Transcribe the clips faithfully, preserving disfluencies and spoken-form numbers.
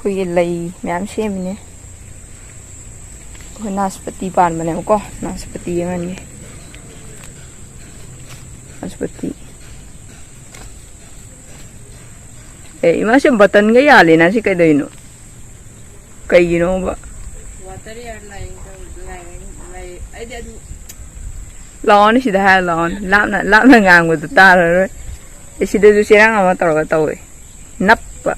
ꯑꯩꯈꯣꯏꯒꯤ ꯂꯩ ꯃꯌꯥꯝ ꯁꯦꯝꯃꯤꯅꯦ꯫ ꯑꯩꯈꯣꯏ ꯅꯥꯁꯄꯇꯤ ꯄꯥꯟꯕꯅꯦꯕꯀꯣ, ꯅꯥꯁꯄꯇꯤ ꯌꯦꯡꯍꯟꯒꯦ꯫ ꯅꯥꯁꯄꯇꯤ꯫ ꯑꯦ, ꯏꯃꯥ, ꯁꯤ ꯕꯇꯟꯒ ꯌꯥꯜꯂꯦꯅ, ꯁꯤ ꯀꯩꯗꯧꯔꯤꯅꯣ? ꯀꯩꯒꯤꯅꯣꯕ? Water air line ꯇꯧ-, line, line, ꯑꯩꯗꯤ ꯑꯗꯨ ꯂꯥꯛꯑꯣꯅꯦ, ꯁꯤꯗ ꯍꯥꯏꯔ ꯂꯥꯛꯑꯣꯅꯦ꯫ ꯂꯥꯞꯅ, ꯂꯥꯞꯅ ꯉꯥꯡꯕꯗꯣ ꯇꯥꯔꯔꯣꯏ꯫ ꯑꯦ, ꯁꯤꯗꯁꯨ ꯆꯦꯔꯥꯡ ꯑꯃ ꯇꯧꯔꯒ ꯇꯧꯋꯦ꯫ ꯅꯞꯄ꯫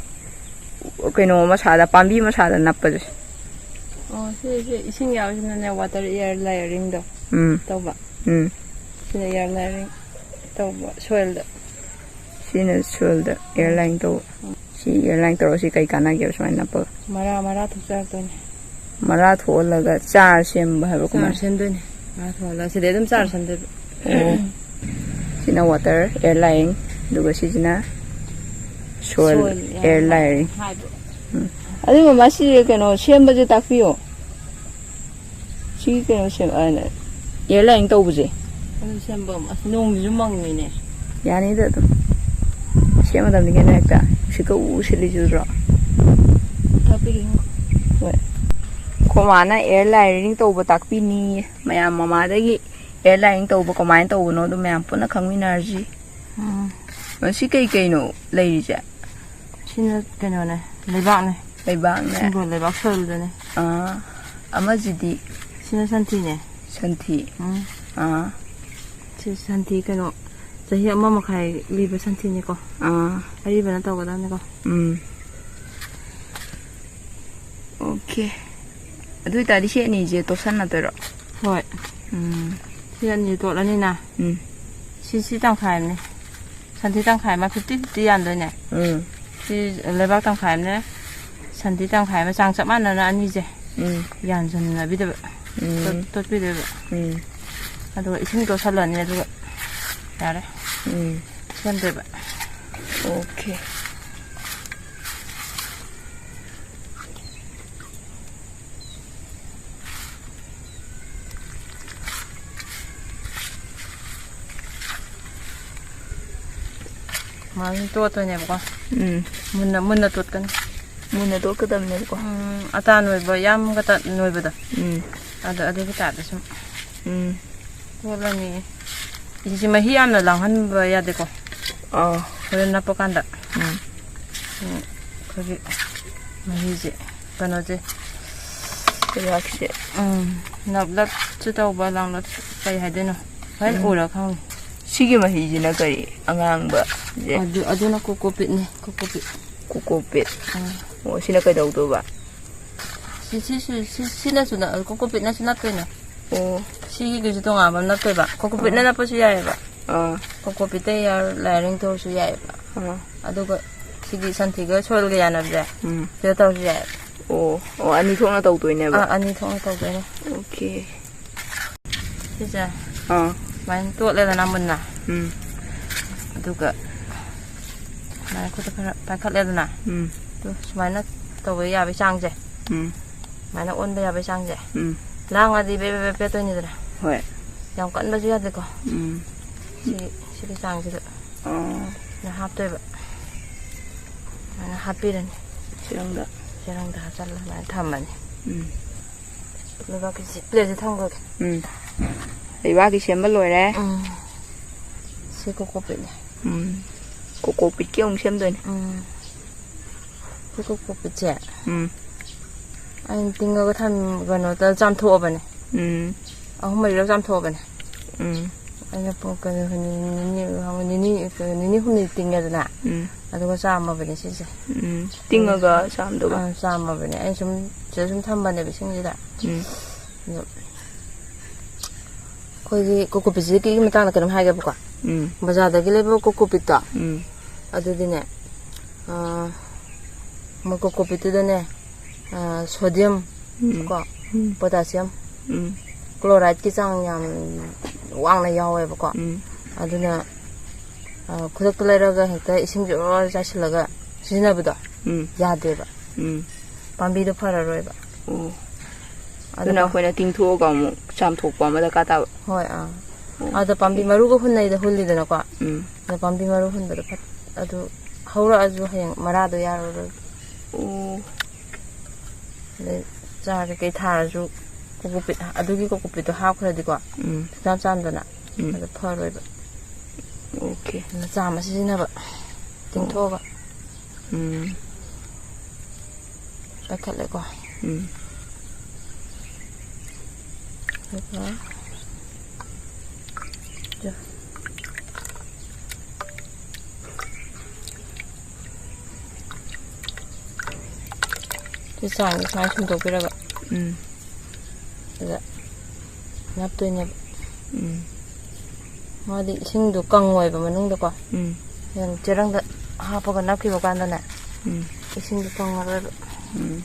ꯀꯩꯅꯣ ꯃꯁꯥꯗ, ꯄꯥꯝꯕꯤ ꯃꯁꯥꯗ ꯅꯞꯄꯁꯦ꯫ ꯑꯣ, ꯁꯤ, ꯁꯤ ꯏꯁꯤꯡ ꯌꯥꯎꯔꯤꯁꯤꯅꯅꯦ, water air layering ꯗꯣ ꯎꯝ꯫ ꯇꯧꯕ꯫ ꯎꯝ꯫ ꯁꯤꯅ air layering ꯇꯧꯕ, soil ꯗ꯫ ꯁꯤꯅ soil ꯗ air ꯎꯝ꯫ Line ꯇꯧꯕ꯫ ꯎꯝ꯫ ꯁꯤ air line ꯇꯧꯔꯒ ꯁꯤ ꯀꯩ ꯀꯥꯟꯅꯒꯦꯕ ꯁꯨꯃꯥꯏꯅ ꯅꯞꯄꯒ? ꯃꯔꯥ, ꯃꯔꯥ ꯊꯣꯛꯆꯔꯛꯇꯣꯏꯅꯦ꯫ ꯃꯔꯥ ꯊꯣꯛꯍꯜꯂꯒ ꯆꯥꯔ ꯁꯦꯝꯕ ꯍꯥꯏꯕ ꯆꯥꯔ ꯀꯃꯥꯏꯅ? ꯁꯦꯝꯗꯣꯏꯅꯦ꯫ ꯃꯔꯥ ꯊꯣꯛꯍꯜꯂꯒ ꯁꯤꯗꯩ ꯑꯗꯨꯝ ꯆꯥꯔ ꯁꯦꯝꯗꯣꯏꯕ꯫ ꯑꯣ꯫ ꯁꯤꯅ water air layering, ꯑꯗꯨꯒ ꯁꯤꯁꯤꯅ soil soil air air layering꯫ Hybrid꯫ ꯎꯝ꯫ ꯑꯗꯨ ꯃꯃꯥ, ꯁꯤ ꯀꯩꯅꯣ ꯁꯦꯝꯕꯁꯦ ꯇꯥꯛꯄꯤꯌꯣ꯫ ꯁꯤ ꯀꯩꯅꯣ ꯁꯦꯝ-, ꯑ, air layering ꯇꯧꯕꯁꯦ꯫ ꯑꯗꯨ ꯁꯦꯝꯕ ꯑꯃ, ꯑꯁ, ꯅꯣꯡꯁꯤꯁꯨ ꯃꯪꯉꯤꯅꯦ꯫ ꯌꯥꯅꯤꯗ ꯑꯗꯨꯝ꯫ ꯁꯦꯝꯃꯗꯕꯅꯤ ꯀꯩꯅꯣ ꯍꯦꯛꯇ꯫ ꯅꯨꯡꯁꯤꯠꯀ ꯎ ꯎ ꯁꯤꯠꯂꯤꯁꯤꯗ꯭ꯔꯣ? ꯇꯥꯛꯄꯤꯒꯦ꯫ ꯍꯣꯏ꯫ ꯑꯩꯈꯣꯏ ꯃꯥꯅ air layering ꯇꯧꯕ ꯇꯥꯛꯄꯤꯅꯤꯌꯦ꯫ ꯃꯌꯥꯝ ꯃꯃꯥꯗꯒꯤ air layering ꯇꯧꯕ ꯀꯃꯥꯏꯅ ꯇꯧꯕꯅꯣꯗꯣ ꯃꯌꯥꯝ ꯄꯨꯟꯅ ꯈꯪꯃꯤꯟꯅꯔꯁꯤ꯫ ꯎꯝ꯫ ꯃꯁꯤ ꯀꯩ ꯀꯩꯅꯣ ꯂꯩꯔꯤꯁꯦ? ꯁꯤꯅ ꯀꯩꯅꯣꯅꯦ, ꯂꯩꯕꯥꯛꯅꯦ꯫ ꯂꯩꯕꯥꯛꯅꯦ꯫ ꯁꯤꯡꯒꯣꯜ ꯂꯩꯕꯥꯛ soil ꯗꯨꯅꯦ꯫ ꯑꯥ, ꯑꯃꯁꯤꯗꯤ? ꯁꯤꯅ ꯁꯟꯊꯤꯅꯦ꯫ ꯁꯟꯊꯤ꯫ ꯎꯝ꯫ ꯑꯥ꯫ ꯁꯤ ꯁꯟꯊꯤ ꯀꯩꯅꯣ, ꯆꯍꯤ ꯑꯃ ꯃꯈꯥꯏ ꯂꯤꯕ ꯁꯟꯊꯤꯅꯤꯀꯣ꯫ ꯑꯥ꯫ ꯑꯔꯤꯕꯅ ꯇꯧꯒꯗꯕꯅꯤꯀꯣ꯫ ꯎꯝ꯫ Okay꯫ ꯑꯗꯨ ꯑꯣꯏꯇꯥꯔꯗꯤ ꯁꯤ ꯑꯅꯤꯁꯦ ꯇꯣꯠꯁꯟꯅꯗꯣꯏꯔꯣ? ꯍꯣꯏ꯫ ꯎꯝ꯫ ꯁꯤ ꯑꯅꯤ ꯇꯣꯠꯂꯅꯤꯅ꯫ ꯎꯝ꯫ ꯁꯤ, ꯁꯤ ꯇꯪꯈꯥꯏ ꯑꯃꯅꯦ꯫ ꯁꯟꯊꯤ ꯇꯪꯈꯥꯏ ꯑꯃ, fifty fifty ꯌꯥꯟꯗꯣꯏꯅꯦ꯫ ꯎꯝ꯫ ꯁꯤ ꯂꯩꯕꯥꯛ ꯇꯪꯈꯥꯏ ꯑꯃꯅꯦ, ꯁꯟꯊꯤ ꯇꯪꯈꯥꯏ ꯑꯃ, ꯆꯥꯡ ꯆꯞ ꯃꯥꯟꯅꯅ ꯑꯅꯤꯁꯦ ꯎꯝ꯫ ꯌꯥꯟꯁꯤꯟꯅꯕꯤꯗꯕ꯫ ꯎꯝ꯫ ꯇꯣꯠ-, ꯇꯣꯠꯄꯤꯗꯣꯏꯕ꯫ ꯎꯝ꯫ ꯑꯗꯨꯒ ꯏꯁꯤꯡ ꯇꯣꯠꯁꯜꯂꯅꯤ, ꯑꯗꯨꯒ ꯌꯥꯔꯦ꯫ ꯎꯝ꯫ ꯁꯦꯝꯗꯣꯏꯕ꯫ Okay꯫ ꯃꯥꯅꯤ ꯇꯣꯠꯇꯣꯏꯅꯦꯕꯀꯣ꯫ ꯎꯝ꯫ ꯃꯨꯟꯅ, ꯃꯨꯟꯅ ꯇꯣꯠꯀꯅꯤ꯫ ꯃꯨꯟꯅ ꯇꯣꯠꯀꯗꯕꯅꯦꯕꯀꯣ꯫ ꯎꯝ, ꯑꯇꯥ ꯅꯣꯏꯕ, ꯌꯥꯝꯒ ꯇ-, ꯅꯣꯏꯕꯗꯣ꯫ ꯎꯝ꯫ ꯑꯗꯣ ꯑꯗꯨꯒꯤ ꯇꯥꯏꯞꯇ ꯁꯨꯝ ꯎꯝ꯫ ꯇꯣꯠꯂꯅꯤ꯫ ꯁꯤꯁꯦ ꯃꯍꯤ ꯌꯥꯝꯅ ꯂꯥꯡꯍꯟꯕ ꯌꯥꯗꯦꯀꯣ꯫ ꯑꯥ꯫ ꯍꯣꯔꯦꯟ ꯅꯞꯄ ꯀꯥꯟꯗ꯫ ꯎꯝ꯫ ꯎꯝ, ꯑꯩꯈꯣꯏꯒꯤ ꯃꯍꯤꯁꯦ, ꯀꯩꯅꯣꯁꯦ꯫ ꯂꯩꯕꯥꯛꯁꯦ꯫ ꯎꯝ, ꯅꯞꯂꯞꯁꯨ ꯇꯧꯕ, ꯂꯥꯡꯂꯞꯁꯨ, ꯀꯩ ꯍꯥꯏꯗꯣꯏꯅꯣ? ꯍꯣꯔꯦꯟ ꯎꯝ꯫ ꯎꯔ ꯈꯪꯅꯤ꯫ ꯁꯤꯒꯤ ꯃꯍꯤꯁꯤꯅ ꯀꯔꯤ? ꯑꯉꯥꯡꯕꯁꯦ? ꯑꯗꯨ, ꯑꯗꯨꯅ ꯀꯣꯀꯣꯄꯤꯠꯅꯤ, ꯀꯣꯀꯣꯄꯤꯠ꯫ ꯀꯣꯀꯣꯄꯤꯠ꯫ ꯑꯥ꯫ ꯑꯣ, ꯁꯤꯅ ꯀꯩꯗꯧꯗꯧꯕ? ꯁꯤ, ꯁꯤ, ꯁꯤ, ꯁꯤ, ꯁꯤꯅꯁꯨ ꯅ-, ꯀꯣꯀꯣꯄꯤꯠꯅꯁꯨ ꯅꯞꯇꯣꯏꯅꯦ꯫ ꯑꯣ꯫ ꯁꯤꯒꯤꯁꯨ ꯇꯣꯉꯥꯟꯕ ꯑꯃ ꯅꯞꯇꯣꯏꯕ꯫ ꯀꯣꯀꯣꯄꯤꯠꯅ ꯑꯥ꯫ ꯅꯞꯄꯁꯨ ꯌꯥꯏꯑꯕ꯫ ꯑꯥ꯫ ꯀꯣꯀꯣꯄꯤꯠꯇ ꯌꯥꯔ-, ꯂꯥꯏꯌꯔꯤꯡ ꯇꯧꯔꯁꯨ ꯌꯥꯏꯑꯕ꯫ ꯑꯥ꯫ ꯑꯗꯨꯒ ꯁꯤꯒꯤ ꯁꯟꯊꯤꯒ ꯁꯣꯏꯜꯒ ꯌꯥꯅꯕꯁꯦ ꯎꯝ꯫ ꯁꯤꯗ ꯇꯧꯔꯁꯨ ꯌꯥꯏꯑꯕ꯫ ꯑꯣ, ꯑꯣ, ꯑꯅꯤ ꯊꯣꯛꯅ ꯇꯧꯗꯣꯏꯅꯦꯕ? ꯑꯥ, ꯑꯅꯤ ꯊꯣꯛꯅ ꯇꯧꯗꯣꯏꯅꯦ꯫ ꯑꯣꯀꯦ꯫ ꯁꯤꯁꯦ ꯑꯥ꯫ ꯁꯨꯃꯥꯏꯅ ꯇꯣꯠꯂꯦꯗꯅ ꯃꯨꯟꯅ꯫ ꯎꯝ꯫ ꯑꯗꯨꯒ ꯁꯨꯃꯥꯏꯅ ꯈꯨꯠꯇ ꯈꯔ ꯄꯥꯏꯈꯠꯂꯦꯗꯅ꯫ ꯎꯝ꯫ ꯑꯗꯨ ꯁꯨꯃꯥꯏꯅ ꯇꯧꯕ ꯌꯥꯕꯒꯤ ꯆꯥꯡꯁꯦ꯫ ꯎꯝ꯫ ꯁꯨꯃꯥꯏꯅ ꯑꯣꯟꯕ ꯌꯥꯕꯒꯤ ꯆꯥꯡꯁꯦ꯫ ꯎꯝ꯫ ꯂꯥꯡꯉꯗꯤ ꯕꯦ ꯕꯦ ꯕꯦ ꯄꯦꯠꯇꯣꯏꯅꯤꯗꯅ꯫ ꯍꯣꯏ꯫ ꯌꯥꯝ ꯀꯟꯕꯁꯨ ꯌꯥꯗꯦꯀꯣ꯫ ꯎꯝ꯫ ꯁꯤ, ꯁꯤꯒꯤ ꯆꯥꯡꯁꯤꯗ ꯑꯥ꯫ ꯁꯤꯗ ꯍꯥꯞꯇꯣꯏꯕ꯫ ꯁꯨꯃꯥꯏꯅ ꯍꯥꯞꯄꯤꯔꯅꯤ꯫ ꯆꯦꯔꯪꯗ꯫ ꯆꯦꯔꯪꯗ ꯍꯥꯞꯆꯜꯂ ꯁꯨꯃꯥꯏꯅ ꯊꯝꯃꯅꯤ꯫ ꯎꯝ꯫ ꯂꯩꯕꯥꯛꯀꯤ ꯁꯤ ꯄ꯭ꯂꯦꯠꯁꯦ ꯊꯝꯈ꯭ꯔꯒꯦ꯫ ꯎꯝ꯫ ꯂꯩꯕꯥꯛꯀꯤ ꯁꯦꯝꯕ ꯂꯣꯏꯔꯦ꯫ ꯎꯝ꯫ ꯁꯤ ꯀꯣꯀꯣꯄꯤꯠꯅꯦ꯫ ꯎꯝ꯫ ꯀꯣꯀꯣꯄꯤꯠꯀꯤ ꯑꯃꯨꯛ ꯁꯦꯝꯗꯣꯏꯅꯦ꯫ ꯎꯝ꯫ ꯁꯤ ꯀꯣꯀꯣꯄꯤꯠꯁꯦ ꯎꯝ꯫ ꯑꯩꯅ ꯇꯤꯡꯉꯒ ꯊꯝ-, ꯀꯩꯅꯣꯗ ꯆꯥꯝꯊꯣꯛꯑꯕꯅꯦ꯫ ꯎꯝ꯫ ꯑꯍꯨꯝ ꯃꯔꯤꯔꯛ ꯆꯥꯝꯊꯣꯛꯑꯕꯅꯦ꯫ ꯎꯝ꯫ ꯑꯩꯅ ꯄꯨꯡ ꯀꯩꯅꯣ, ꯅꯤꯅꯤ, ꯅꯤꯅꯤ, ꯅꯤꯅꯤ ꯍꯨꯝꯅꯤ ꯇꯤꯡꯉꯦꯗꯅ꯫ ꯎꯝ꯫ ꯑꯗꯨꯒ ꯆꯥꯝꯃꯕꯅꯦ ꯁꯤꯁꯦ꯫ ꯎꯝ꯫ ꯇꯤꯡꯉꯒ ꯆꯥꯝꯗꯧꯕ? ꯑꯥ, ꯆꯥꯝꯃꯕꯅꯦ꯫ ꯑꯩ ꯁꯨꯝ, ꯁꯤꯗ ꯁꯨꯝ ꯊꯝꯕꯅꯦꯕ ꯏꯁꯤꯡꯁꯤꯗ꯫ ꯎꯝ꯫ ꯑꯗꯣ ꯑꯩꯈꯣꯏꯒꯤ ꯀꯣꯀꯣꯄꯤꯠꯁꯤꯒꯤ ꯃꯇꯥꯡꯗ ꯀꯩꯅꯣꯝ ꯍꯥꯏꯒꯦꯕꯀꯣ꯫ ꯎꯝ꯫ ꯕꯖꯥꯔꯗꯒꯤ ꯂꯩꯕ ꯀꯣꯀꯣꯄꯤꯠꯇꯣ꯫ ꯎꯝ꯫ ꯑꯗꯨꯗꯤꯅꯦ, ꯑꯥ, ꯃꯣꯏ ꯀꯣꯀꯣꯄꯤꯠꯇꯨꯗꯅꯦ, ꯑꯥ, sodium ꯎꯝ꯫ ꯀꯣ, ꯎꯝ꯫ Potassium, ꯎꯝ꯫ Chlorideꯀꯤ ꯆꯥꯡ ꯌꯥꯝ ꯋꯥꯡꯅ ꯌꯥꯎꯋꯦꯕꯀꯣ꯫ ꯎꯝ꯫ ꯑꯗꯨꯅ, ꯑꯥ, ꯈꯨꯗꯛꯇ ꯂꯩꯔꯒ ꯍꯦꯛꯇ ꯏꯁꯤꯡ ꯖꯣꯔ ꯆꯥꯏꯁꯤꯜꯂꯒ ꯁꯤꯖꯤꯟꯅꯕꯗꯣ ꯎꯝ꯫ ꯌꯥꯗꯦꯕ꯫ ꯎꯝ꯫ ꯄꯥꯝꯕꯤꯗꯣ ꯐꯔꯔꯣꯏꯕ꯫ ꯑꯣ꯫ ꯑꯗꯨꯅ ꯑꯗꯨꯒ ꯑꯩꯈꯣꯏꯅ ꯇꯤꯡꯊꯣꯛꯑꯒ ꯑꯃꯨꯛ ꯆꯥꯝꯊꯣꯛꯄ ꯑꯃ ꯗꯔꯀꯥꯔ ꯇꯥꯕ꯫ ꯍꯣꯏ, ꯑꯥ꯫ ꯑꯣ꯫ ꯑꯗ ꯄꯥꯝꯕꯤ ꯃꯔꯨꯒ ꯍꯨꯟꯅꯩꯗ, ꯍꯨꯜꯂꯤꯗꯅꯀꯣ꯫ ꯎꯝ꯫ ꯑꯗ ꯄꯥꯝꯕꯤ ꯃꯔꯨ ꯍꯨꯟꯕꯗꯣ ꯐꯠ-, ꯑꯗꯨ ꯍꯧꯔꯛꯑꯁꯨ ꯍꯌꯦꯡ ꯃꯔꯥꯗꯣ ꯌꯥꯔꯔꯣꯏ꯫ ꯑꯣ꯫ ꯑꯗꯩ ꯆꯥ ꯀꯩꯀꯩ ꯊꯥꯔꯁꯨ ꯀꯣꯀꯣꯄꯤꯠ, ꯑꯗꯨꯒꯤ ꯀꯣꯀꯣꯄꯤꯠꯇꯣ ꯍꯥꯞꯈ꯭ꯔꯗꯤꯀꯣ, ꯎꯝ꯫ ꯁꯨꯡꯆꯥ ꯆꯥꯝꯗꯅ꯫ ꯎꯝ꯫ ꯑꯗꯨ ꯐꯔꯣꯏꯕ꯫ ꯑꯣꯀꯦ꯫ ꯑꯗꯨꯅ ꯆꯥꯝꯃ ꯁꯤꯖꯤꯟꯅꯕ꯫ ꯇꯤꯡꯊꯣꯛꯑꯒ꯫ ꯎꯝ꯫ ꯄꯥꯏꯈꯠꯂꯦꯀꯣ꯫ ꯎꯝ꯫ ꯑꯗꯨꯒ ꯁꯤ ꯆꯥꯡꯁꯦ ꯁꯨꯃꯥꯏꯅ ꯁꯨꯝꯗꯣꯛꯄꯤꯔꯕ꯫ ꯎꯝ꯫ ꯑꯗ ꯅꯞꯇꯣꯏꯅꯦꯕ꯫ ꯎꯝ꯫ ꯃꯥꯗꯤ ꯏꯁꯤꯡꯗꯣ ꯀꯪꯉꯣꯏꯕ ꯃꯅꯨꯡꯗꯀꯣ꯫ ꯎꯝ꯫ ꯌꯦꯡ ꯆꯦꯔꯪꯗ ꯍꯥꯞꯄꯒ ꯅꯞꯈꯤꯕ ꯀꯥꯟꯗꯅꯦ, ꯎꯝ꯫ ꯏꯁꯤꯡꯗꯣ ꯀꯪꯉꯔꯣꯏꯕ꯫ ꯎꯝ꯫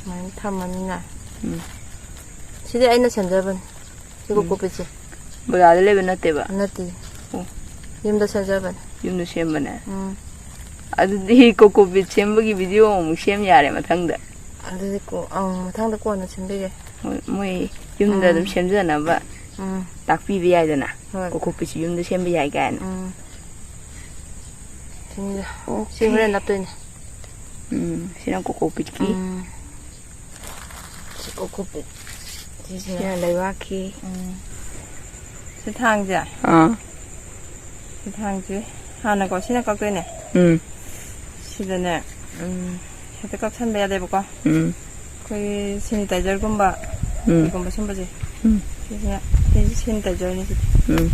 ꯁꯨꯃꯥꯏꯅ ꯊꯝꯃꯅꯤꯅ꯫ ꯎꯝ꯫ ꯁꯤꯗꯤ ꯑꯩꯅ ꯁꯦꯝꯖꯕꯅꯤ꯫ ꯁꯤ ꯎꯝ꯫ ꯀꯣꯀꯣꯄꯤꯠꯁꯦ꯫ ꯕꯖꯥꯔꯗ ꯂꯩꯕ ꯅꯠꯇꯦꯕ? ꯅꯠꯇꯦ꯫ ꯑꯣ꯫ ꯌꯨꯝꯗ ꯁꯦꯝꯖꯕꯅꯦ꯫ ꯌꯨꯝꯗ ꯁꯦꯝꯕꯅꯦ? ꯎꯝ꯫ ꯑꯗꯨꯗꯤ ꯀꯣꯀꯣꯄꯤꯠ ꯁꯦꯝꯕꯒꯤ ꯚꯤꯗꯤꯑꯣ ꯑꯃꯨꯛ ꯁꯦꯝ ꯌꯥꯔꯦ ꯃꯊꯪꯗ꯫ ꯑꯗꯨꯗꯤ ꯀꯣ-, ꯑꯪ, ꯃꯊꯪꯗ ꯀꯣꯟꯅ ꯁꯦꯝꯕꯤꯒꯦ꯫ ꯍꯣꯏ, ꯃꯣꯏ ꯌꯨꯝꯗ ꯑꯗꯨꯝ ꯎꯝ꯫ ꯁꯦꯝꯖꯅꯕ ꯎꯝ꯫ ꯇꯥꯛꯄꯤꯕ ꯌꯥꯏꯗꯅ꯫ ꯍꯣꯏ꯫ ꯀꯣꯀꯣꯄꯤꯠꯁꯨ ꯌꯨꯝꯗ ꯁꯦꯝꯕ ꯌꯥꯏ ꯀꯥꯏꯅ꯫ ꯎꯝ꯫ ꯁꯤꯅꯤꯗ꯫ ꯑꯣꯀꯦ꯫ ꯁꯤ ꯍꯣꯔꯦꯟ ꯅꯞꯇꯣꯏꯅꯦ꯫ ꯎꯝ, ꯁꯤꯅ ꯀꯣꯀꯣꯄꯤꯠꯀꯤ꯫ ꯎꯝ꯫ ꯁꯤ ꯀꯣꯀꯣꯄꯤꯠ꯫ ꯁꯤꯁꯤꯅ ꯁꯤꯅ ꯂꯩꯕꯥꯛꯀꯤ꯫ ꯎꯝ꯫ ꯁꯤ ꯊꯥꯡꯁꯦ꯫ ꯑꯥ꯫ ꯁꯤ ꯊꯥꯡꯁꯦ ꯍꯥꯟꯅꯀꯣ ꯁꯤꯅ ꯀꯛꯇꯣꯏꯅꯦ꯫ ꯎꯝ꯫ ꯁꯤꯗꯅꯦ, ꯎꯝ, ꯍꯦꯛꯇ ꯀꯛꯁꯟꯕ ꯌꯥꯗꯦꯕꯀꯣ꯫ ꯎꯝ꯫ ꯑꯩꯈꯣꯏꯒꯤ sanitizerꯒꯨꯝꯕ, ꯎꯝ꯫ ꯀꯩꯒꯨꯝꯕ ꯁꯨꯝꯕꯁꯦ꯫ ꯎꯝ꯫ ꯁꯤꯁꯤꯅ, ꯁꯤꯁꯦ sanitizerꯅꯤ ꯁꯤꯗꯤ꯫ ꯎꯝ꯫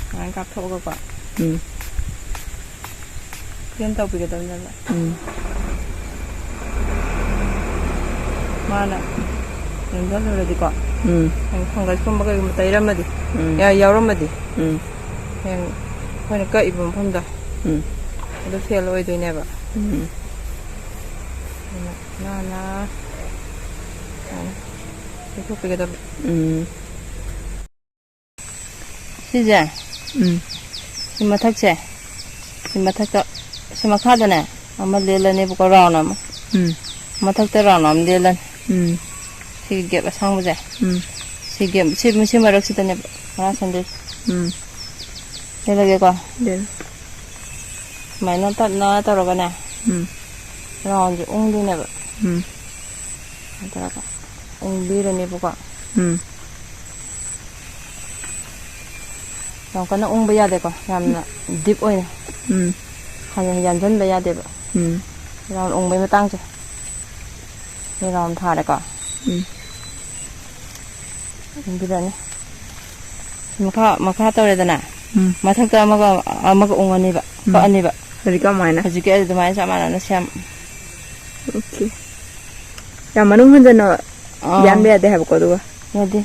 ꯁꯨꯃꯥꯏꯅ ꯀꯥꯞꯊꯣꯛꯑꯒꯀꯣ꯫ ꯎꯝ꯫ Clean ꯇꯧꯕꯤꯒꯗꯕꯅꯦꯕ꯫ ꯎꯝ꯫ ꯃꯥꯅ ꯅꯝꯁꯤꯜꯂꯨꯔꯗꯤꯀꯣ, ꯎꯝ꯫ ꯍꯌꯦꯡ fungus ꯀꯨꯝꯕ ꯀꯩꯒꯨꯝꯕ ꯇꯩꯔꯝꯃꯗꯤ, ꯎꯝ꯫ ꯌꯥ-, ꯌꯥꯎꯔꯝꯃꯗꯤ, ꯎꯝ꯫ ꯍꯌꯦꯡ ꯑꯩꯈꯣꯏꯅ ꯀꯛꯏꯕ ꯃꯐꯝꯗꯣ, ꯎꯝ꯫ ꯑꯗꯨ fail ꯑꯣꯏꯗꯣꯏꯅꯦꯕ꯫ ꯎꯝ꯫ ꯑꯗꯨꯅ ꯅꯥꯟꯅ ꯁꯨꯃꯥꯏꯅ ꯇꯩꯊꯣꯛꯄꯤꯒꯗꯕ꯫ ꯎꯝ꯫ ꯁꯤꯁꯦ, ꯎꯝ꯫ ꯁꯤ ꯃꯊꯛꯁꯦ, ꯁꯤ ꯃꯊꯛꯇ, ꯁꯤ ꯃꯈꯥꯗꯅꯦ ꯑꯃ ꯂꯦꯜꯂꯅꯦꯕꯀꯣ, round ꯑꯃ꯫ ꯎꯝ꯫ ꯃꯊꯛꯇ round ꯑꯃ ꯂꯦꯜꯂꯅꯤ꯫ ꯎꯝ꯫ ꯁꯤꯒꯤ gap ꯑꯁꯥꯡꯕꯁꯦ꯫ ꯎꯝ꯫ ꯁꯤ gap, ꯁꯤ, ꯁꯤ ꯃꯔꯛꯁꯤꯗꯅꯦꯕ ꯃꯔꯥ ꯁꯦꯝꯗꯣꯏꯁꯦ꯫ ꯎꯝ꯫ ꯂꯦꯜꯂꯒꯦꯀꯣ꯫ ꯂꯦꯜꯂꯣ꯫ ꯁꯨꯃꯥꯏꯅ ꯇꯞꯅ ꯇꯧꯔꯒꯅꯦ꯫ ꯎꯝ꯫ ꯔꯥꯎꯟꯁꯦ ꯎꯪꯗꯣꯏꯅꯦꯕ꯫ ꯎꯝ꯫ ꯁꯨꯃꯥꯏꯅ ꯇꯧꯔꯒ ꯎꯪꯕꯤꯔꯅꯦꯕꯀꯣ꯫ ꯎꯝ꯫ ꯌꯥꯝ ꯀꯟꯅ ꯎꯪꯕ ꯌꯥꯗꯦꯀꯣ, ꯌꯥꯝꯅ ꯗꯤꯞ ꯑꯣꯏꯅ꯫ ꯎꯝ꯫ ꯍꯥꯟꯅ ꯌꯥꯟꯁꯤꯟꯕ ꯌꯥꯗꯦꯕ꯫ ꯎꯝ꯫ ꯔꯥꯎꯟ ꯎꯪꯕꯩ ꯃꯇꯥꯡꯁꯦ꯫ ꯁꯤ ꯔꯥꯎꯟ ꯊꯥꯔꯦꯀꯣ꯫ ꯎꯝ꯫ ꯎꯪꯕꯤꯔꯅꯤ꯫ ꯃꯈꯥ, ꯃꯈꯥ ꯇꯧꯔꯦꯗꯅ꯫ ꯎꯝ꯫ ꯃꯊꯛꯇ ꯑꯃꯒ, ꯑꯃꯒ ꯎꯪꯉꯅꯤꯕ, ꯎꯝ꯫ ꯀꯛꯑꯅꯤꯕ꯫ ꯍꯧꯖꯤꯛ ꯀꯃꯥꯏꯅ? ꯍꯧꯖꯤꯛꯀꯤ ꯑꯗꯨꯃꯥꯏꯅ ꯆꯞ ꯃꯥꯟꯅꯅ ꯁꯦꯝ꯫ ꯑꯣꯀꯦ꯫ ꯌꯥꯝ ꯃꯅꯨꯡ ꯍꯟꯖꯟꯅ ꯑꯥ꯫ ꯌꯥꯟꯕ ꯌꯥꯗꯦ ꯍꯥꯏꯕꯀꯣ ꯑꯗꯨꯒ? ꯌꯥꯗꯦ꯫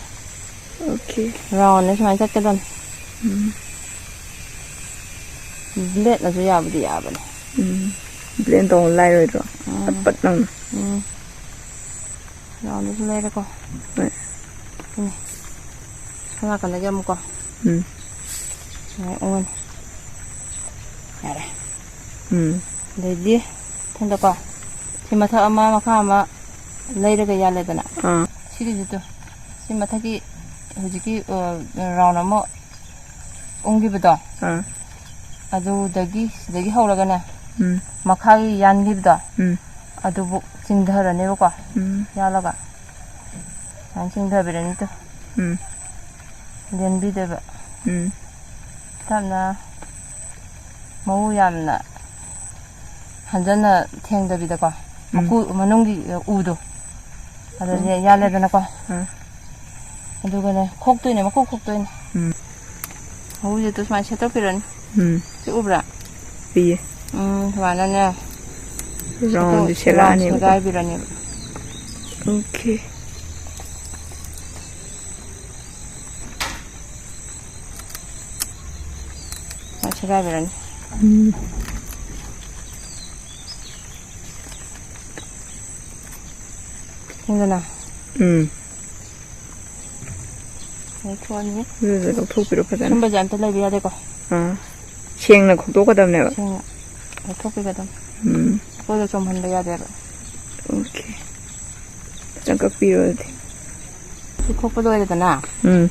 ꯑꯣꯀꯦ꯫ ꯔꯥꯎꯟꯅꯦ ꯁꯨꯃꯥꯏꯅ ꯆꯠꯀꯗꯕꯅꯤ꯫ ꯎꯝ꯫ ꯕ꯭ꯂꯦꯗꯅꯁꯨ ꯌꯥꯕꯨꯗꯤ ꯌꯥꯕꯅꯦ꯫ ꯎꯝ꯫ ꯕ꯭ꯂꯦꯟ ꯇꯧꯕ ꯂꯥꯏꯔꯣꯏꯗ꯭ꯔꯣ? ꯎꯝ꯫ ꯄꯠ ꯄꯠ ꯂꯥꯎꯅ꯫ ꯎꯝ꯫ ꯔꯥꯎꯟꯗꯁꯨ ꯂꯩꯔꯦꯀꯣ꯫ ꯍꯣꯏ꯫ ꯎꯝ꯫ ꯁꯣꯝ ꯅꯥꯀꯟꯗꯒꯤ ꯑꯃꯨꯛꯀꯣ꯫ ꯎꯝ꯫ ꯁꯨꯃꯥꯏꯅ ꯑꯣꯟ꯫ ꯌꯥꯔꯦ꯫ ꯎꯝ꯫ ꯑꯗꯩꯗꯤ ꯃꯊꯪꯗꯀꯣ꯫ ꯁꯤ ꯃꯊꯛ ꯑꯃ, ꯃꯈꯥ ꯑꯃ ꯂꯩꯔꯒ ꯌꯥꯜꯂꯦꯗꯅ꯫ ꯑꯥ꯫ ꯁꯤꯒꯤꯁꯤꯗ꯫ ꯁꯤ ꯃꯊꯛꯀꯤ ꯍꯧꯖꯤꯛꯀꯤ, ꯑ, ꯔꯥꯎꯟ ꯑꯃ ꯎꯪꯈꯤꯕꯗꯣ꯫ ꯑꯥ꯫ ꯑꯗꯨꯗꯒꯤ, ꯁꯤꯗꯒꯤ ꯍꯧꯔꯒꯅꯦ꯫ ꯎꯝ꯫ ꯃꯈꯥꯒꯤ ꯌꯥꯟꯈꯤꯕꯗꯣ꯫ ꯎꯝ꯫ ꯑꯗꯨꯕꯨ ꯆꯤꯡꯊꯔꯅꯦꯕꯀꯣ꯫ ꯎꯝ꯫ ꯌꯥꯜꯂꯒ꯫ ꯁꯨꯃꯥꯏꯅ ꯆꯤꯡꯊꯕꯤꯔꯅꯤ ꯇꯨ꯫ ꯎꯝ꯫ ꯂꯦꯟꯕꯤꯗꯣꯏꯕ꯫ ꯎꯝ꯫ ꯇꯞꯅ ꯃꯎ ꯌꯥꯝꯅ ꯍꯟꯖꯟꯅ ꯊꯦꯡꯗꯕꯤꯗꯀꯣ꯫ ꯎꯝ꯫ ꯃꯀꯨ ꯃꯅꯨꯡꯒꯤ ꯎꯗꯣ꯫ ꯑꯗꯨꯗꯤ ꯎꯝ꯫ ꯌꯥꯜꯂꯦꯗꯅꯀꯣ꯫ ꯎꯝ꯫ ꯑꯗꯨꯒꯅꯦ ꯈꯣꯛꯇꯣꯏꯅꯦ, ꯃꯀꯨ ꯈꯣꯛꯇꯣꯏꯅꯦ꯫ ꯎꯝ꯫ ꯃꯎꯁꯦ ꯇꯨ ꯁꯨꯃꯥꯏꯅ ꯁꯦꯠꯇꯣꯛꯄꯤꯔꯅꯤ꯫ ꯎꯝ꯫ ꯁꯤ ꯎꯕ꯭ꯔꯥ? ꯎꯏꯌꯦ꯫ ꯎꯝ, ꯁꯨꯃꯥꯏꯅꯅꯦ꯫ ꯔꯥꯎꯟꯁꯦ ꯁꯦꯠꯇꯣꯛ-, ꯔꯥꯎꯟ ꯁꯦꯠꯂꯛꯑꯅꯦꯕꯀꯣ꯫ ꯁꯦꯒꯥꯏꯕꯤꯔꯅꯦꯕ꯫ ꯑꯣꯀꯦ꯫ ꯁꯦꯒꯥꯏꯕꯤꯔꯅꯤ꯫ ꯎꯝ꯫ ꯈꯪꯗꯅ? ꯎꯝ꯫ ꯂꯧꯊꯣꯛꯑꯅꯤ꯫ ꯑꯗꯨꯗ ꯂꯧꯊꯣꯛꯄꯤꯔꯣ ꯐꯖꯅ꯫ ꯁꯨꯝꯕꯁꯦ ꯑꯝꯇ ꯂꯩꯕ ꯌꯥꯗꯦꯀꯣ꯫ ꯑꯥ꯫ ꯁꯦꯡꯅ ꯈꯣꯛꯇꯣꯛꯀꯗꯕꯅꯦꯕ꯫ ꯁꯦꯡꯅ ꯂꯧꯊꯣꯛꯄꯤꯒꯗꯕꯅꯤ꯫ ꯎꯝ꯫ ꯄꯣꯠꯇꯣ ꯆꯣꯝꯍꯟꯕ ꯌꯥꯗꯦꯕ꯫ ꯑꯣꯀꯦ꯫ ꯐꯖꯅ ꯀꯛꯄꯤꯔꯣ ꯑꯗꯨꯗꯤ꯫ ꯁꯤ ꯈꯣꯛꯄ ꯂꯣꯏꯔꯦꯗꯅ? ꯎꯝ꯫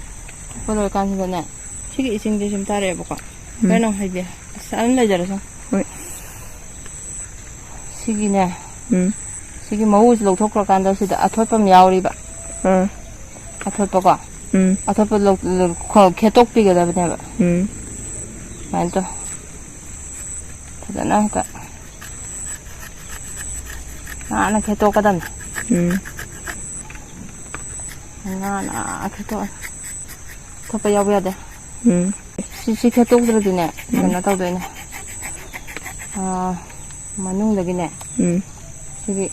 ꯈꯣꯛꯄ ꯂꯣꯏꯔꯀꯥꯟꯁꯤꯗꯅꯦ, ꯁꯤꯒꯤ ꯏꯁꯤꯡꯁꯦ ꯁꯨꯝ ꯇꯥꯔꯛꯑꯦꯕꯀꯣ꯫ ꯎꯝ꯫ ꯍꯣꯔꯦꯟ ꯑꯃꯨꯛ ꯍꯥꯏꯕꯤꯔ-, ꯑꯁ, ꯑꯗꯨꯝ ꯂꯩꯖꯔꯁꯅꯨ꯫ ꯍꯣꯏ꯫ ꯁꯤꯒꯤꯅꯦ, ꯎꯝ꯫ ꯁꯤꯒꯤ ꯃꯎꯁꯤ ꯂꯧꯊꯣꯛꯈ꯭ꯔꯀꯥꯟꯗ ꯁꯤꯗ ꯑꯊꯣꯠꯄ ꯑꯃ ꯌꯥꯎꯔꯤꯕ꯫ ꯎꯝ꯫ ꯑꯊꯣꯠꯄꯀꯣ꯫ ꯎꯝ꯫ ꯑꯊꯣꯠꯄ ꯂꯧ-, ꯂꯧ-, ꯈꯣ-, ꯈꯦꯠꯇꯣꯛꯄꯤꯒꯗꯕꯅꯦꯕ꯫ ꯎꯝ꯫ ꯁꯨꯃꯥꯏꯅ ꯇꯧ꯫ ꯐꯖꯅ ꯍꯦꯛꯇ ꯅꯥꯟꯅ ꯈꯦꯠꯇꯣꯛꯀꯗꯕꯅꯤ꯫ ꯎꯝ꯫ ꯅꯥꯟꯅ ꯈꯦꯠꯇꯣꯛꯑ-, ꯑꯊꯣꯠꯄ ꯌꯥꯎꯕ ꯌꯥꯗꯦ꯫ ꯎꯝ꯫ ꯁꯤ, ꯁꯤ ꯈꯦꯠꯇꯣꯛꯇ꯭ꯔꯗꯤꯅꯦ, ꯎꯝ꯫ ꯀꯩꯅꯣ ꯇꯧꯗꯣꯏꯅꯦ꯫ ꯑꯥ, ꯃꯅꯨꯡꯗꯒꯤꯅꯦ꯫ ꯎꯝ꯫ ꯁꯤꯒꯤ,